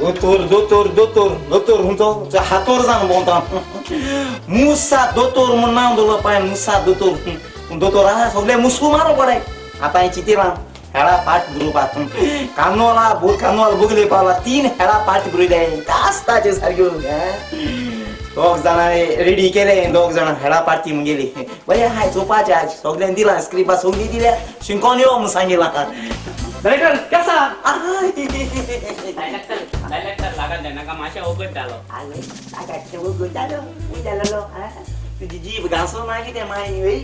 Speaker 12: दोतोर दोतोर दोतोर दोतोर हुंचो हातोर जावन भोंवता. मुसा दोतोर म्हूण नांव दवरलो पांय, मुसा दोतोर. पूण दोतोर आहा सगळे मुसू मारो पडाय. आतां हांवें चिंतिलां हेडा पाट बरोवपाक कानोला कानोला बगले पावला 3 हेडा पाट बरयले तास ताचे सारक्यो. दोग जाणां रेडी केले, दोग जाणां हेडा पार्टी म्हगेली बरें आहाय चोवपाचें. आज सगल्यांक दिलां स्क्रिप्टां सगळीं दिल्या, शिंकोन यो म्हूण सांगिलां.
Speaker 3: डायरेक्टर कसा?
Speaker 2: डायरेक्टर लागत नाका, मातशें अवघड जालो.
Speaker 12: अवघड जालो, जालो तुजी जीभ घांसो ना कितें माय.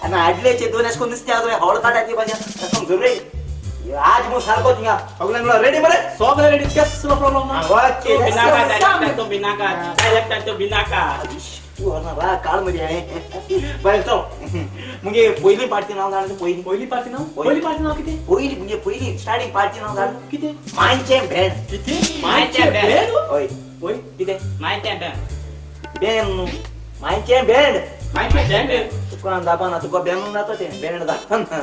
Speaker 12: आनी हाडलेचे दोन अशें करून नुस्तें आसा हळ काडटा ती भाशेन रे. आज मग सारको थिंगा सगळ्यांक रेडी मरे?
Speaker 3: सगळे रेडी, कसलो प्रॉब्लेम ना.
Speaker 12: ओके,
Speaker 2: तूं भिनाका, डायरेक्टर तूं भिनाका, डायरेक्टर तूं भिनाका.
Speaker 12: तूं ना रा काळ मरे हांवें. बरें चल मुगे पयली पार्टी नांव जाणा. पयली
Speaker 3: पयली पार्टी नांव? पयली पार्टी नांव कितें?
Speaker 12: पयली मुगे पयली स्टार्टिंग पार्टी नांव जाणा
Speaker 3: कितें?
Speaker 12: मांयचें भेंड.
Speaker 3: कितें? मांयचें भेंड?
Speaker 12: हय.
Speaker 3: हय कितें?
Speaker 2: मांयचें भेंड.
Speaker 12: भेंड न्हू, मांयचें भेंड.
Speaker 2: मांयचें भेंड.
Speaker 12: तुका दाखोवना, तुका भेंड जाता तें, भेंड दाखोवना.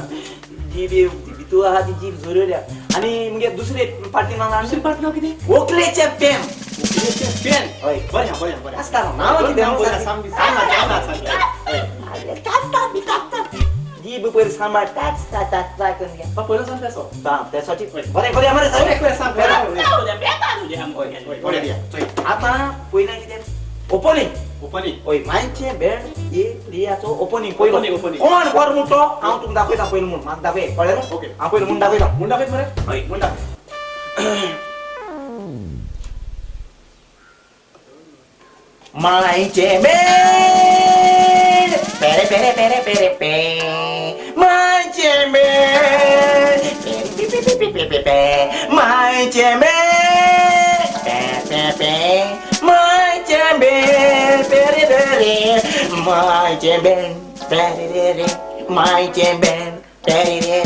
Speaker 12: जीब भितूर आहा ती जीब झरयल्या. आनी मुगे दुसरे पार्टी नांव जाणा?
Speaker 3: दुसरी पार्टी नांव कितें?
Speaker 12: व्हंकलेचें पेन.
Speaker 3: व्हंकलेचें पेन?
Speaker 12: हय.
Speaker 3: बरें बरें बरें
Speaker 12: आसता नांव कितें? जीब पयर सांबाळ टाच टाच टाच करून घे.
Speaker 3: पयलो सांग तेसो.
Speaker 12: तेसोची बरें करूया मरे. आतां पयलें कितें? ओपनिंग.
Speaker 3: ओपनिंग.
Speaker 12: हय मांयचें भेंड ए प्लेयाचो ओपनिंग पयलो. कोण बरो म्हूण तो हांव तुमकां दाखयता. पयलो म्हूण म्हाका दाखय, कळ्ळें न्हू?
Speaker 3: ओके
Speaker 12: हांव पयलो म्हूण दाखयता.
Speaker 3: म्हूण दाखयत मरे?
Speaker 12: हय
Speaker 3: म्हूण दाखय.
Speaker 12: मांयचें भेंड पेरे पेरे पेरे पेरे पे मांयचें भेंड पेरे पे पे पे पे पे मांयचें भेंड पे पे पे मांयचें भेंड पेरे पेरे मांयचें भेंड पेरे रे मांयचें भेंड पेरे रे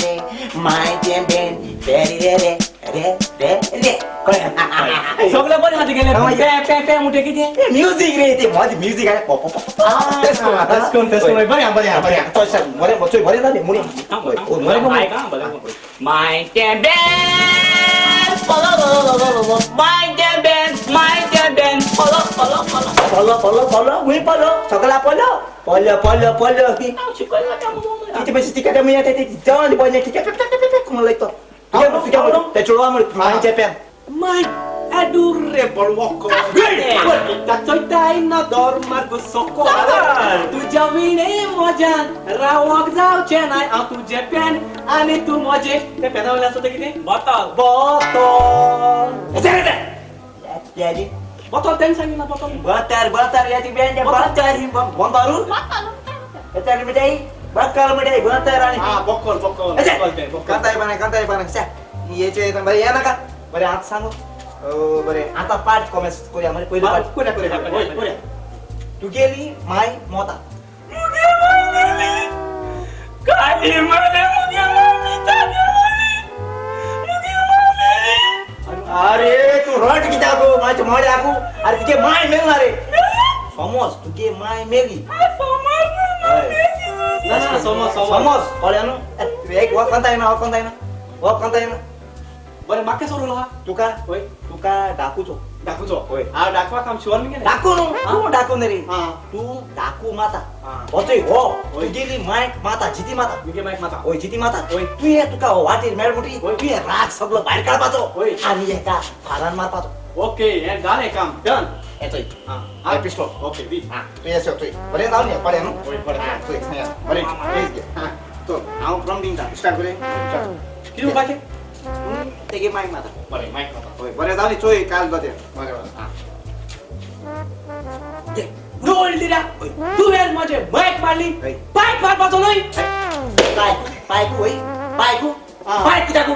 Speaker 12: मांयचें भेंड पेरे रे रे रे रे.
Speaker 3: सगळें बरें आहा तुगेलें. पे पे पे म्हणटा कितें?
Speaker 12: म्युजीक रे ते, म्हजें म्युजीक आहे.
Speaker 3: तेच करून तेच करून. बरें बरें बरें
Speaker 12: बरें बरें बरें जालें.
Speaker 2: मांयचें भेंड मांयचें भेंड मांयचें भेंड पलो पलो पलो
Speaker 12: पलो पलो पलो खूंय पलो? सगळा पलो पलो पलो पलो. कितें पयशे तिकेट मेळटा ते जेवण पयलें तिकेट कोण लायतो ते चेडवा म्हण मांयचें पेन.
Speaker 3: माय adurre bolwoko चोयताय ना दर मार्ग सोको तुज्या विणे म्हज्यान रावक जावचें नाय. हांव तुजें पेन आनी तूं म्हजें. तें पेना वयलें आसा तें कितें?
Speaker 2: बोतल.
Speaker 12: बोतल
Speaker 3: बोतल तेणें सांगिल्लें. बोतल
Speaker 12: बतर बतर याची बेंड बतर बंदारू येताली मिठाई बक्कल मिठाई बतर. आनी
Speaker 3: बक्कल बक्कल
Speaker 12: कांताय बाना कांताय बाना हेचे बरें ये नाका. बरें आतां सांगू. बरें आतां पार्ट कॉमेंस करूया मरे. पयलो पार्ट
Speaker 3: करूया करूया करूया.
Speaker 12: तुगेली माय मोता.
Speaker 2: काली मरे मुगे मामी तागे मुगे मामी.
Speaker 12: अरे तू रट कित्याक गो मायचे मोडे आगू? अरे तुगे माय मेल रे. समज तुगे माय मेली.
Speaker 3: समज
Speaker 12: समज कळ्ळें न्हू? एक वखंता येना वखंता येना वखंता येना.
Speaker 3: बरें म्हाका केसो रोल आहा
Speaker 12: तुका?
Speaker 3: हय
Speaker 12: तुका डाकूचो.
Speaker 3: डाकूचो?
Speaker 12: हय.
Speaker 3: हांव डाकवाक काम शिवर न्ही.
Speaker 12: डाकू न्हू तूं डाकू न्ही रे, तूं डाकू माता. वचय हो तुगेली मायक माता जिती माता.
Speaker 3: मुगे मायक माता?
Speaker 12: हय जिती माता. तुवें तुका वाटेर मेळ म्हणटी तुवें राग सगलो भायर काडपाचो आनी एका फारान मारपाचो.
Speaker 3: ओके हें जालें काम डन.
Speaker 12: हें चोय
Speaker 3: हां
Speaker 12: पिस्टोल.
Speaker 3: ओके दी.
Speaker 12: हां तूं येसो चोय बरें जावन ये पळय न्हू?
Speaker 3: हय बरें.
Speaker 12: चोय बरें प्लीज घे. हां चल हांव फ्रॉम दिंगता स्टार्ट करूया.
Speaker 3: कितें म्हणपाचें?
Speaker 12: तेगे मायक माता.
Speaker 3: बरें मायक माता.
Speaker 12: हय बरें जावं चोय काल जाता. बरें बरें. हां
Speaker 3: डोल दिल्या तुवें म्हजें मायक मारली. बायक मारपाचो न्हय.
Speaker 12: बायक बायकू हय बायकू
Speaker 3: बायक कित्याक?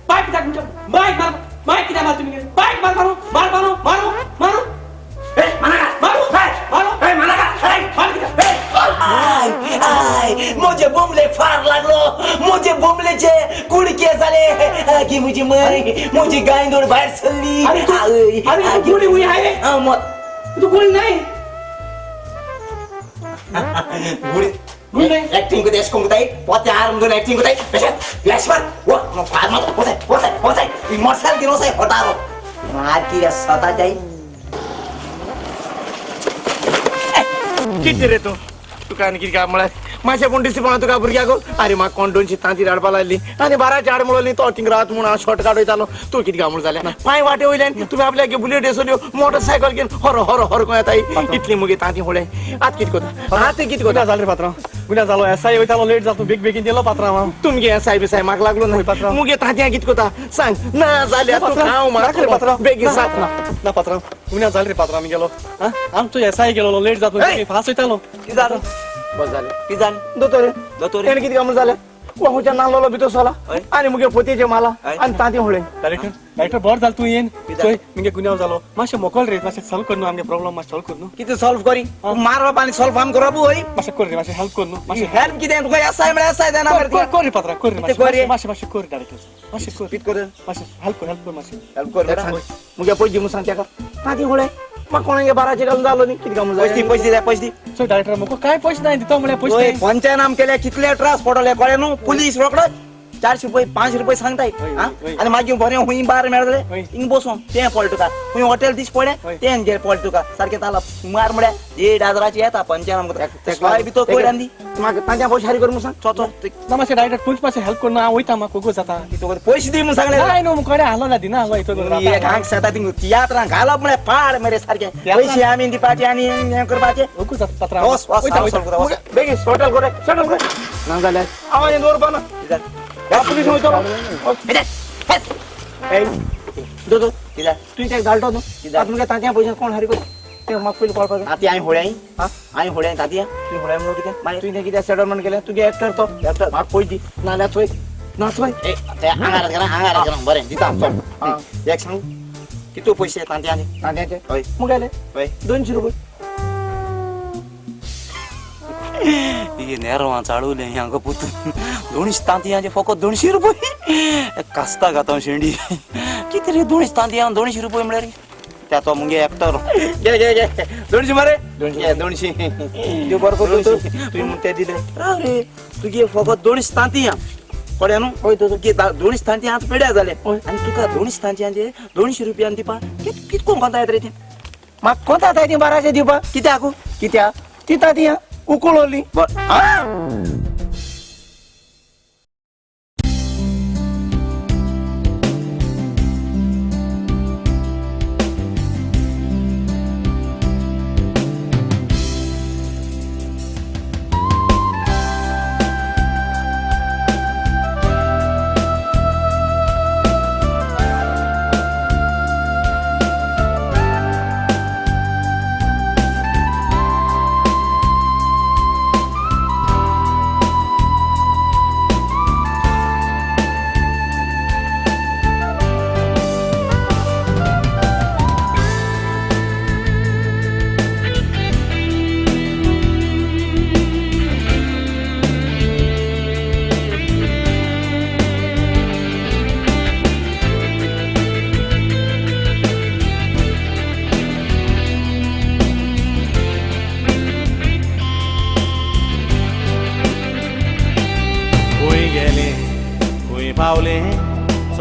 Speaker 3: बायक कित्याक म्हणजे मायक मार मायक कित्याक मार तुमी? बायक मार मारू मार मारू मारू मारू मारू मारू मार कित्याक?
Speaker 12: I म्हजे बोमले फार लागलो. म्हजे बोमलेचे कुडके जाले. आगी म्हजी मय म्हजी गायंदोड भायर सरली.
Speaker 3: अरे गुळी हुई आहे रे. तू गुळी नाही.
Speaker 12: गुळी गुळी नाही. ऍक्टिंग करता एश कोंकताय पोते आर्म घेवन ऍक्टिंग करताय. फ्लॅश मार वो फार मार वचाय वचाय वचाय मोटरसायकल घेवन वचाय हटारो मार कित्याक स्वता जाय.
Speaker 11: कितें रे तूं तुका आनी कितें काय म्हळ्यार मातशें पूण डिसिपणा तुका भुरग्याक. अरे म्हाका कोण 200 तांती हाडपा लायली आनी 12च्या आड म्हणली तो थिंग रावत म्हूण हांव शॉर्ट काड वयतालो. तूं कितें काय म्हूण जालें पांय वाटे वयल्यान तुमी आपल्याक बुलेट येसल्यो मोटरसायकल घेवन हर हर हर खंय येताय इतली मुगे तांती होळे. आतां कितें करता? आतां कितें करता?
Speaker 3: जालें रे पात्रांव, गुन्या जालो. एसआय वयतालो लेट जाता बेग बेगीन गेलो पात्रांव. हांव
Speaker 11: तुमगे एसआय बिसाय म्हाका लागलो ना
Speaker 3: पात्रांव.
Speaker 11: मुगे तांतयां कितें करता सांग? ना जाल्यार तुका हांव
Speaker 3: नाका रे पात्रांव,
Speaker 11: बेगीन सांग.
Speaker 3: ना ना पात्रांव, गुन्या जालें रे पात्रांव. गेलो आमचो एसआय गेलो लेट जाता फास्ट वयतालो.
Speaker 12: कितें जालें? बस जालें. कितें जालें?
Speaker 11: दोतोर
Speaker 12: दोतोर
Speaker 11: तेणें कितें काय म्हूण जालें? वाहुच्या नाल्लो भितर सोला आनी मुगे पोतयेचे माला आनी तांती होळे.
Speaker 3: डायरेक्टर डायरेक्टर बरो जाल तूं येन चोय मुगे गुन्यांव जालो मातशें मोकल रे मातशें सॉल्व कर न्हू आमगे प्रॉब्लम मातशें सॉल्व कर न्हू.
Speaker 12: कितें सॉल्व करी मारप आनी सॉल्व आम करप होय
Speaker 3: मातशें कर रे मातशें हेल्प कर न्हू मातशें
Speaker 12: हेल्प कितें तुका एसाय म्हळ्यार एसाय जायना मरे.
Speaker 3: कर रे पात्रा कर रे मातशें मातशें कर डायरेक्टर मातशें कर
Speaker 12: कितें कर
Speaker 3: मातशें हेल्प कर हेल्प कर मातशें
Speaker 12: हेल्प कर
Speaker 11: मुगे पयशे दी सांग तेका तांती होळे म्हाका कोणागे बाराचे घालून जालो न्ही कितें काम
Speaker 12: पयशे दी पयशे दी पयशे दी.
Speaker 3: चोय डायरेक्टर म्हाका काय पयशे ना दितो म्हळ्यार पयशे
Speaker 12: पंचायत आम केल्या कितले त्रास पडले कळ्ळे न्हू. पुलीस रोकडो 400 रुपये 500 रुपये सांगताय आनी मागीर बरें हुंय बार मेळटले हिंग बसून तें पडलें तुका हुंय हॉटेल दीस पडलें तें गेलें पडलें तुका सारकें ताला सुमार म्हळ्यार 1,500 येता पंचायत भितर कोयर आनी
Speaker 11: म्हाका तांच्या पयशे हारी कर म्हूण सांग.
Speaker 12: चो
Speaker 3: ना मातशें डायरेक्ट तूंच मातशें हेल्प कर न्हू हांव वयता म्हाका खोगो जाता
Speaker 12: पयशे दी म्हूण सांगलें
Speaker 3: ना न्हू मुखार हालो ना दिना हांव
Speaker 12: एक हांग सांगता थिंग तियात्रां घालप म्हळ्यार पाड मरे सारकें पयशे आमी दिवपाचे आनी हें करपाचें
Speaker 3: ओको जाता पात्रा
Speaker 12: वच वच
Speaker 11: बेगीन हॉटेल कर सेटल कर ना जाल्यार हांव आनी दवरपा ना पुलीस वयतलो.
Speaker 12: दोतो कित्याक
Speaker 11: तुवें तेका धाडटो न्हू आतां मुगे तांतयां पयशे कोण हारी कर तें म्हाका पयलीं कळपाक जाय.
Speaker 12: तांतयां हांवें होळ्याय हांवें होळ्याय तांतयां तुवें होळ्याय म्हणून कितें मागीर
Speaker 11: तुवें तें कितें सेटलमेंट केलें तुगे एक्टर तो
Speaker 12: एक्टर
Speaker 11: म्हाका पयशे दी नाल्यार चोय ना चोय
Speaker 12: हांगार घाल हांगार घाल बरें दिता हांव एक सांगू कितू पयशे तांतयांनी
Speaker 11: तांतयांचे
Speaker 12: हय
Speaker 11: मुगेले
Speaker 12: हय
Speaker 11: 200 रुपये.
Speaker 12: ही नेरवां चाळवलें हांगा पुतून 200 तांतयांचे फकत 200 रुपये कास्ता घाता शेंडी कितें रे 200 तांतयां 200 रुपये म्हळ्यार त्या तो मुगे एक्टर घे घे घे 200 मरे 200
Speaker 11: त्यो बरो कर
Speaker 12: तुवें म्हूण ते दिले राव रे तुगे फकत 200 तांतयां कळ्ळें न्हू.
Speaker 11: हय
Speaker 12: तुगे 200 तांतयां आतां पेड्यार जाले आनी तुका 200 तांतयांचे 200 रुपयान दिवपा कित कोण कोंता येता रे तें
Speaker 11: म्हाका कोंता येता तीं बाराशे दिवपा
Speaker 12: कित्याक
Speaker 11: कित्याक ती तांतयां उकळवली.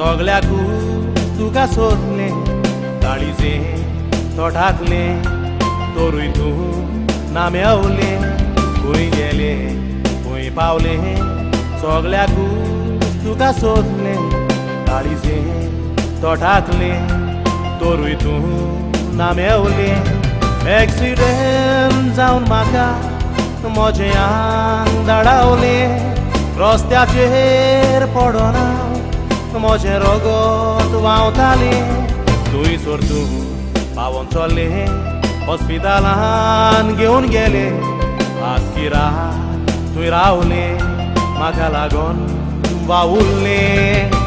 Speaker 8: सगल्याकू तुका सोदलें ताळीचें तोठाकलें तोरूय तूं ना मेवलें खंय गेलें खंय पावलें सगल्याकू तुका सोदलें ताळीचें तोठाकलें तोरूय तूं ना मेवलें एक्सिडेंट जावन म्हाका म्हजें आंग धाडावलें रस्त्याचेर पडना म्हजें रगत व्हांवतालें थंयसर तूं पावोन चल्लें हॉस्पिटलान घेवन गेलें आख्खी रात थंय रावलें म्हाका लागोन वावुरलें.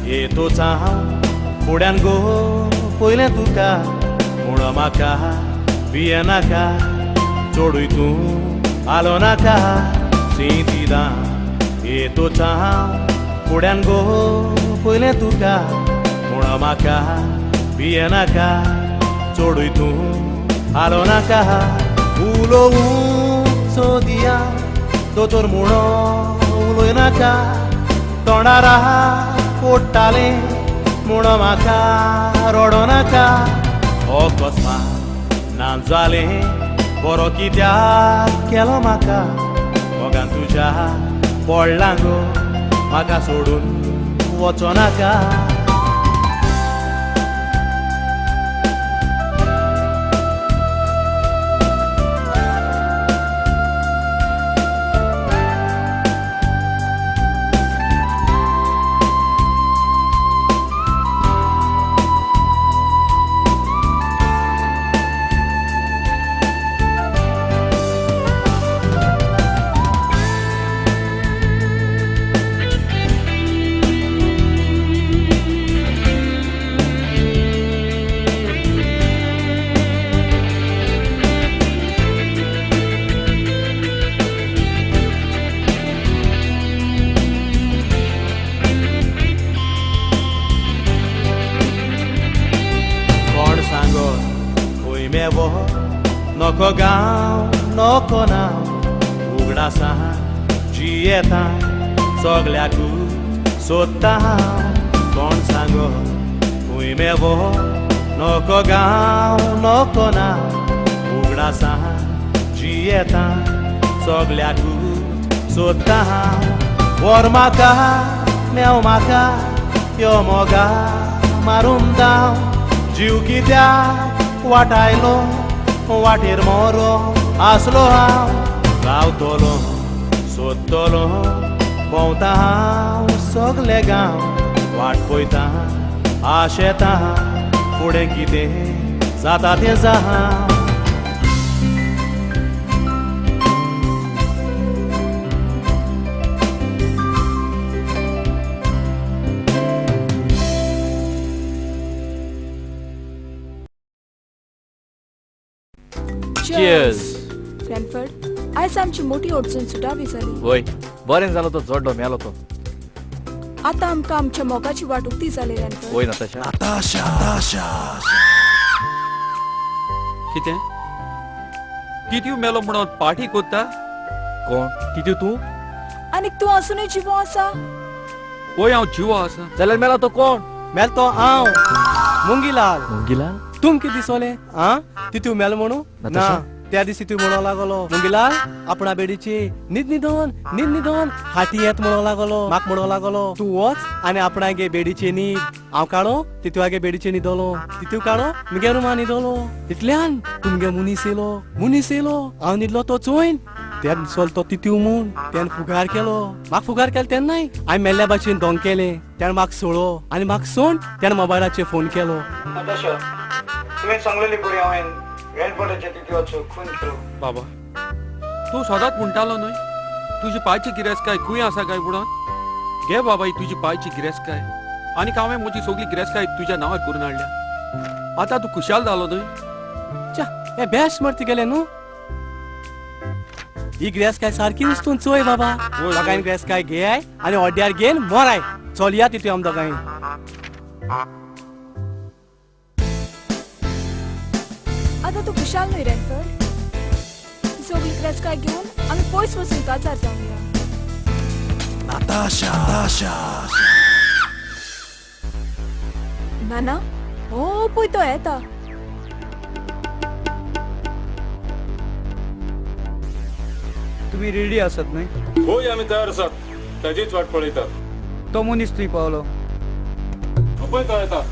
Speaker 8: येतोच हांव फुड्यान गो पयलें तुका म्हूण म्हाका भियेनाका चडूय तूं आलो नाका चिंतिदां येतोच हांव फुड्यान गो पयलें तुका म्हूण म्हाका भियेनाका चडूय तूं आलो नाका उलोवूं सोद दोतोर म्हणून उलय नाका तोंडार कोट्टालें म्हणून म्हाका रडो नाका अकस्मात ना जालें बरो कित्याक केलो म्हाका मोगान तुज्या पडला गो म्हाका सोडून वचो नाका. नको गांव नको नांव उगडासा जियेता सगल्याकूच सोदता हांव कोण सांगो खंय मेवो नको गांव नको नांव उगडासा जियेता सगल्याकूच सोदता हांव व्हर म्हाका मेव म्हाका यो मोगा मारून धांव जीव कित्याक वाटायलो वाटेर मोरो आसलो हांव रावतलो सोदतलो भोंवता हांव सगले गांव वाट पळयता आशेता फुडें कितें जाता तें जावं.
Speaker 9: Cheers.
Speaker 7: रेनफर्ड, आयज आमची मोठी अडचण सुटावी जाली.
Speaker 9: वय बरें जालो तो जोड्डो मेलो तो.
Speaker 7: आतां आमकां आमच्या मोगाची वाट उक्ती जाली रेनफर्ड.
Speaker 9: वय नताशा.
Speaker 6: नताशा.
Speaker 1: कितें तितू मेलो म्हणून पार्टी कोत्ता?
Speaker 9: कोण तितू तूं?
Speaker 7: आनीक तूं अजुनूय जिवो आसा?
Speaker 1: वय हांव जिवो आसा.
Speaker 9: जाल्यार मेला तो कोण?
Speaker 3: मेल तो हांव मुंगीलाल.
Speaker 9: मुंगीलाल?
Speaker 3: तुमकां दिसोलें आं तितू मेलो म्हणून? ना त्या दिसी तूं म्हणो लागलो मुंगीलाल आपणा बेडीची न्हीद न्हिदोन न्हीद न्हिदोन हाती येत म्हणो लागलो म्हाका म्हणो लागलो तूं वच आनी आपणागे बेडीची न्हीद हांव काडो तितू बेडीचे न्हिदलो तितू काडो मुगे रुमान न्हिदलो इतल्यान तुमगे मुनीस येयलो मुनीस येयलो हांव न्हिदलो तो चोयन त्या दिसलो तो तितू म्हूण त्यान फुगार केलो म्हाका फुगार केलो तेन्नाय हांवें मेल्ल्या भाशेन दोंग केलें त्यान म्हाका सोडलो आनी म्हाका सोड त्यान मोबायलाचेर फोन केलो.
Speaker 11: तुवें सांगलेली पळय हांवें रेनफर्डाच्या तितुवाचो खून केलो.
Speaker 1: बाबा तूं सदांच म्हणटालो न्हय तुजी पायची गिरेस्तकाय खंय आसा काय म्हणून? घे बाबा ही तुजी पायची गिरेस्तकाय आनीक हांवें म्हजी सगळी गिरेस्तकाय तुज्या नांवार करून हाडल्या. आतां तूं खुशाल जालो न्हय?
Speaker 3: च्या हे बेस्ट मरती गेले न्हू. ही गिरेस्तकाय सारकी उस्तून चोय बाबा दोगांय गिरेस्तकाय घेय आनी ऑड्यार घेवन मोराय चलया तितू आम दोगांय.
Speaker 7: आतां तूं खुशाल न्हय रेनफर्ड? सगळी गिरेस्तकाय घेवन आमी पयस वचून काजार जावया.
Speaker 6: नताशा.
Speaker 7: नाना हो पळय तो येता.
Speaker 11: तुमी रेडी आसात न्हय?
Speaker 13: होय आमी तयार आसात, ताजीच वाट पळयतात.
Speaker 11: तो मनीस थंय पावलो.
Speaker 13: पळय तो येता.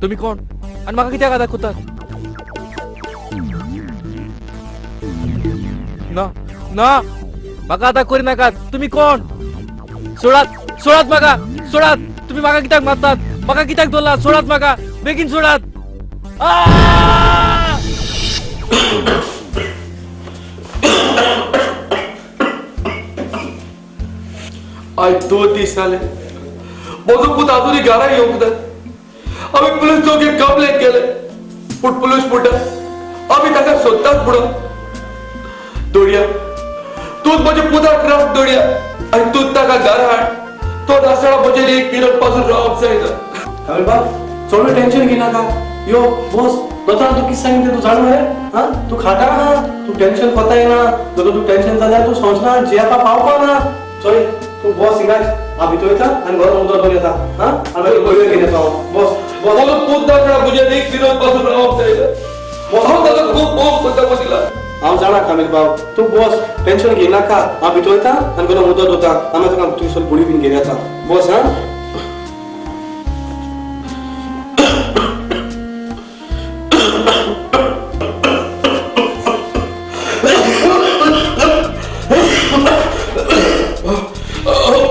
Speaker 9: तुम्ही कोण आणि म्हाका कित्याक दाखोवतात? ना ना म्हाका आतां करी नाकात. तुम्ही कोण? सोडात सोडात म्हाका सोडात. तुम्ही म्हाका कित्याक मारतात? म्हाका कित्याक धरला? सोडात म्हाका बेगीन सोडात.
Speaker 5: आयज 2 दीस जाले म्हजो पूत आजुनूय घरा येवंक ना. आमी पुलीस चौकीर कंप्लेन केले पूण पुलीस म्हणटा आमी ताका सोदतात म्हणून. दोडया तूंच म्हज्या पुताक राख दोडया आनी तूंच ताका घरा हाड. तो नासतना म्हजें एक मिनट पासून रावप जायना.
Speaker 3: कामील बाब चडूय टेन्शन घेनाका. यो बोस दोतोरान तूं कितें सांगितलें तूं जाण मरे. आं तूं खाता ना, तूं टेन्शन कोता येना. दोतोर तूं टेन्शन जाल्यार तूं संवसारान जियेवपा पावपा ना. चोय तूं बस हिंगाच हांव भितर वयता आनी घरा उदक दवरून येता. आं आनी मागीर गोळयो घेवन येता हांव. बस बस.
Speaker 5: म्हजो पूत नासतना म्हजें एक मिनट पासून रावप जायना. हांव ताका खूब मोग करता मुंगीलाल.
Speaker 3: हांव जाणा कामील बाब तूं बस टेन्शन घेयनाका. हांव भितर वयता आनी घरा उदक दवरता आनी मागीर तुका तुवें गुळी बीन घेवन येता. बस. आं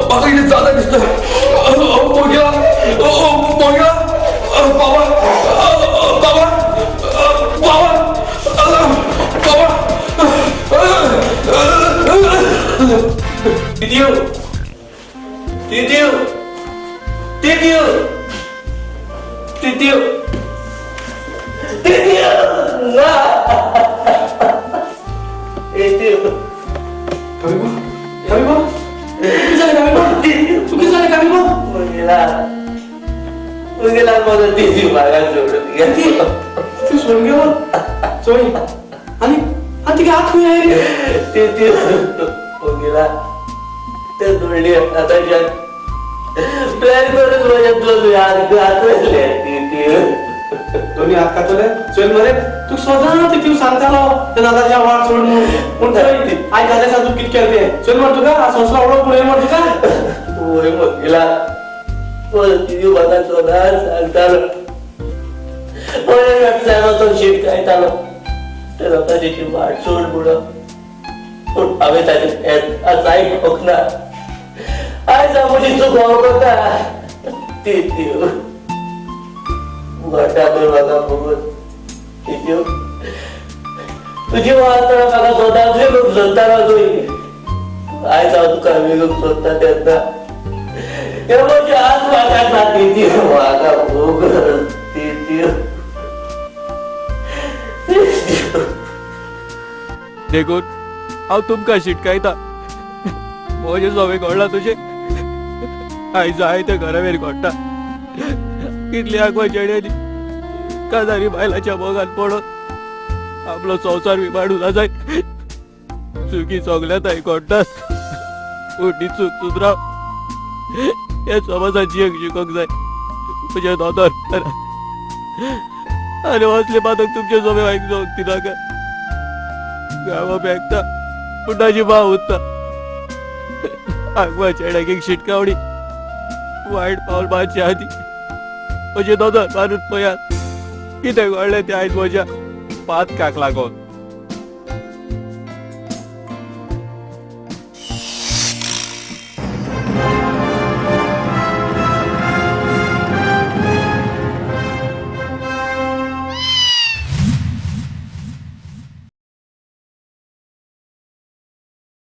Speaker 5: म्हाका कितें जाता दिसता. मुंगीलाल मुंगीलाल बाबा बाबा बाबा बाबा.
Speaker 3: तितू तितू तितू तितू तितू ना तितू. कामील बाब कितें जालें कामील बाब? तूं कितें जालें कामील बाब?
Speaker 14: मुंगीलाल मुंगीलाल म्हजो तितू म्हाका सोडून गेलो.
Speaker 3: तूं सोडून गेलो? चोय आनी आनी तिगे हात खंय आयले?
Speaker 14: तितू मुंगीलाल ते जोडली आतांच्यान प्लॅन करून म्हज्या दोनूय हात घातले. तितू
Speaker 3: दोनूय हात कातले? चोय मरे तूं सदां तितू सांगतालो ते नाताच्या वाट सोड म्हूण. पूण चोय आयज जालें सांग तूं कितें केलें तें. चोय मरे तुका संवसार उडोवंक पळय मरे तुका.
Speaker 14: वय मुंगीलाल म्हजो तितू म्हाका सदांच सांगतालो म्हज्या वेबसायमाचो शीत खायतालो ते लोकांची वाट सोड म्हणून. पूण हांवें ताचें आज आयकूंक ना. आयज हांव म्हजी चूक वळखता. तितू गोठाभर म्हाका फुगून. तितू तुजी वाट म्हाका सदांच विकूंक सोदतालो तूं. आयज हांव तुका विकूंक सोदता तेन्ना हे म्हजे हात म्हाका ना. तितू म्हाका भोग. तितू
Speaker 9: देखून हांव तुमकां शिटकायता. म्हजें सगळें घडलां तुजें आयज जाय तें घरावेर घडटा. कितली आगवा चेड्यांनी काजारी बायलाच्या मोगान पडोन आपलो संवसार विमाडून आसाय. चुकी सगल्यात घडटात पूण ती चूक सुदराव हे समाजान जियेंक शिकोंक जाय. म्हजें दोतोर आनी असले पातक तुमचे सगळे आयकूंक दिनाका. गांवा बेगता पूण ताजी भाव उरता. आगवा चेड्याक एक शिटकावणी वायट पावल मारचे आदी म्हजें नदर मारून पळयात कितें घडलें तें आयज म्हज्या पातकाक लागून.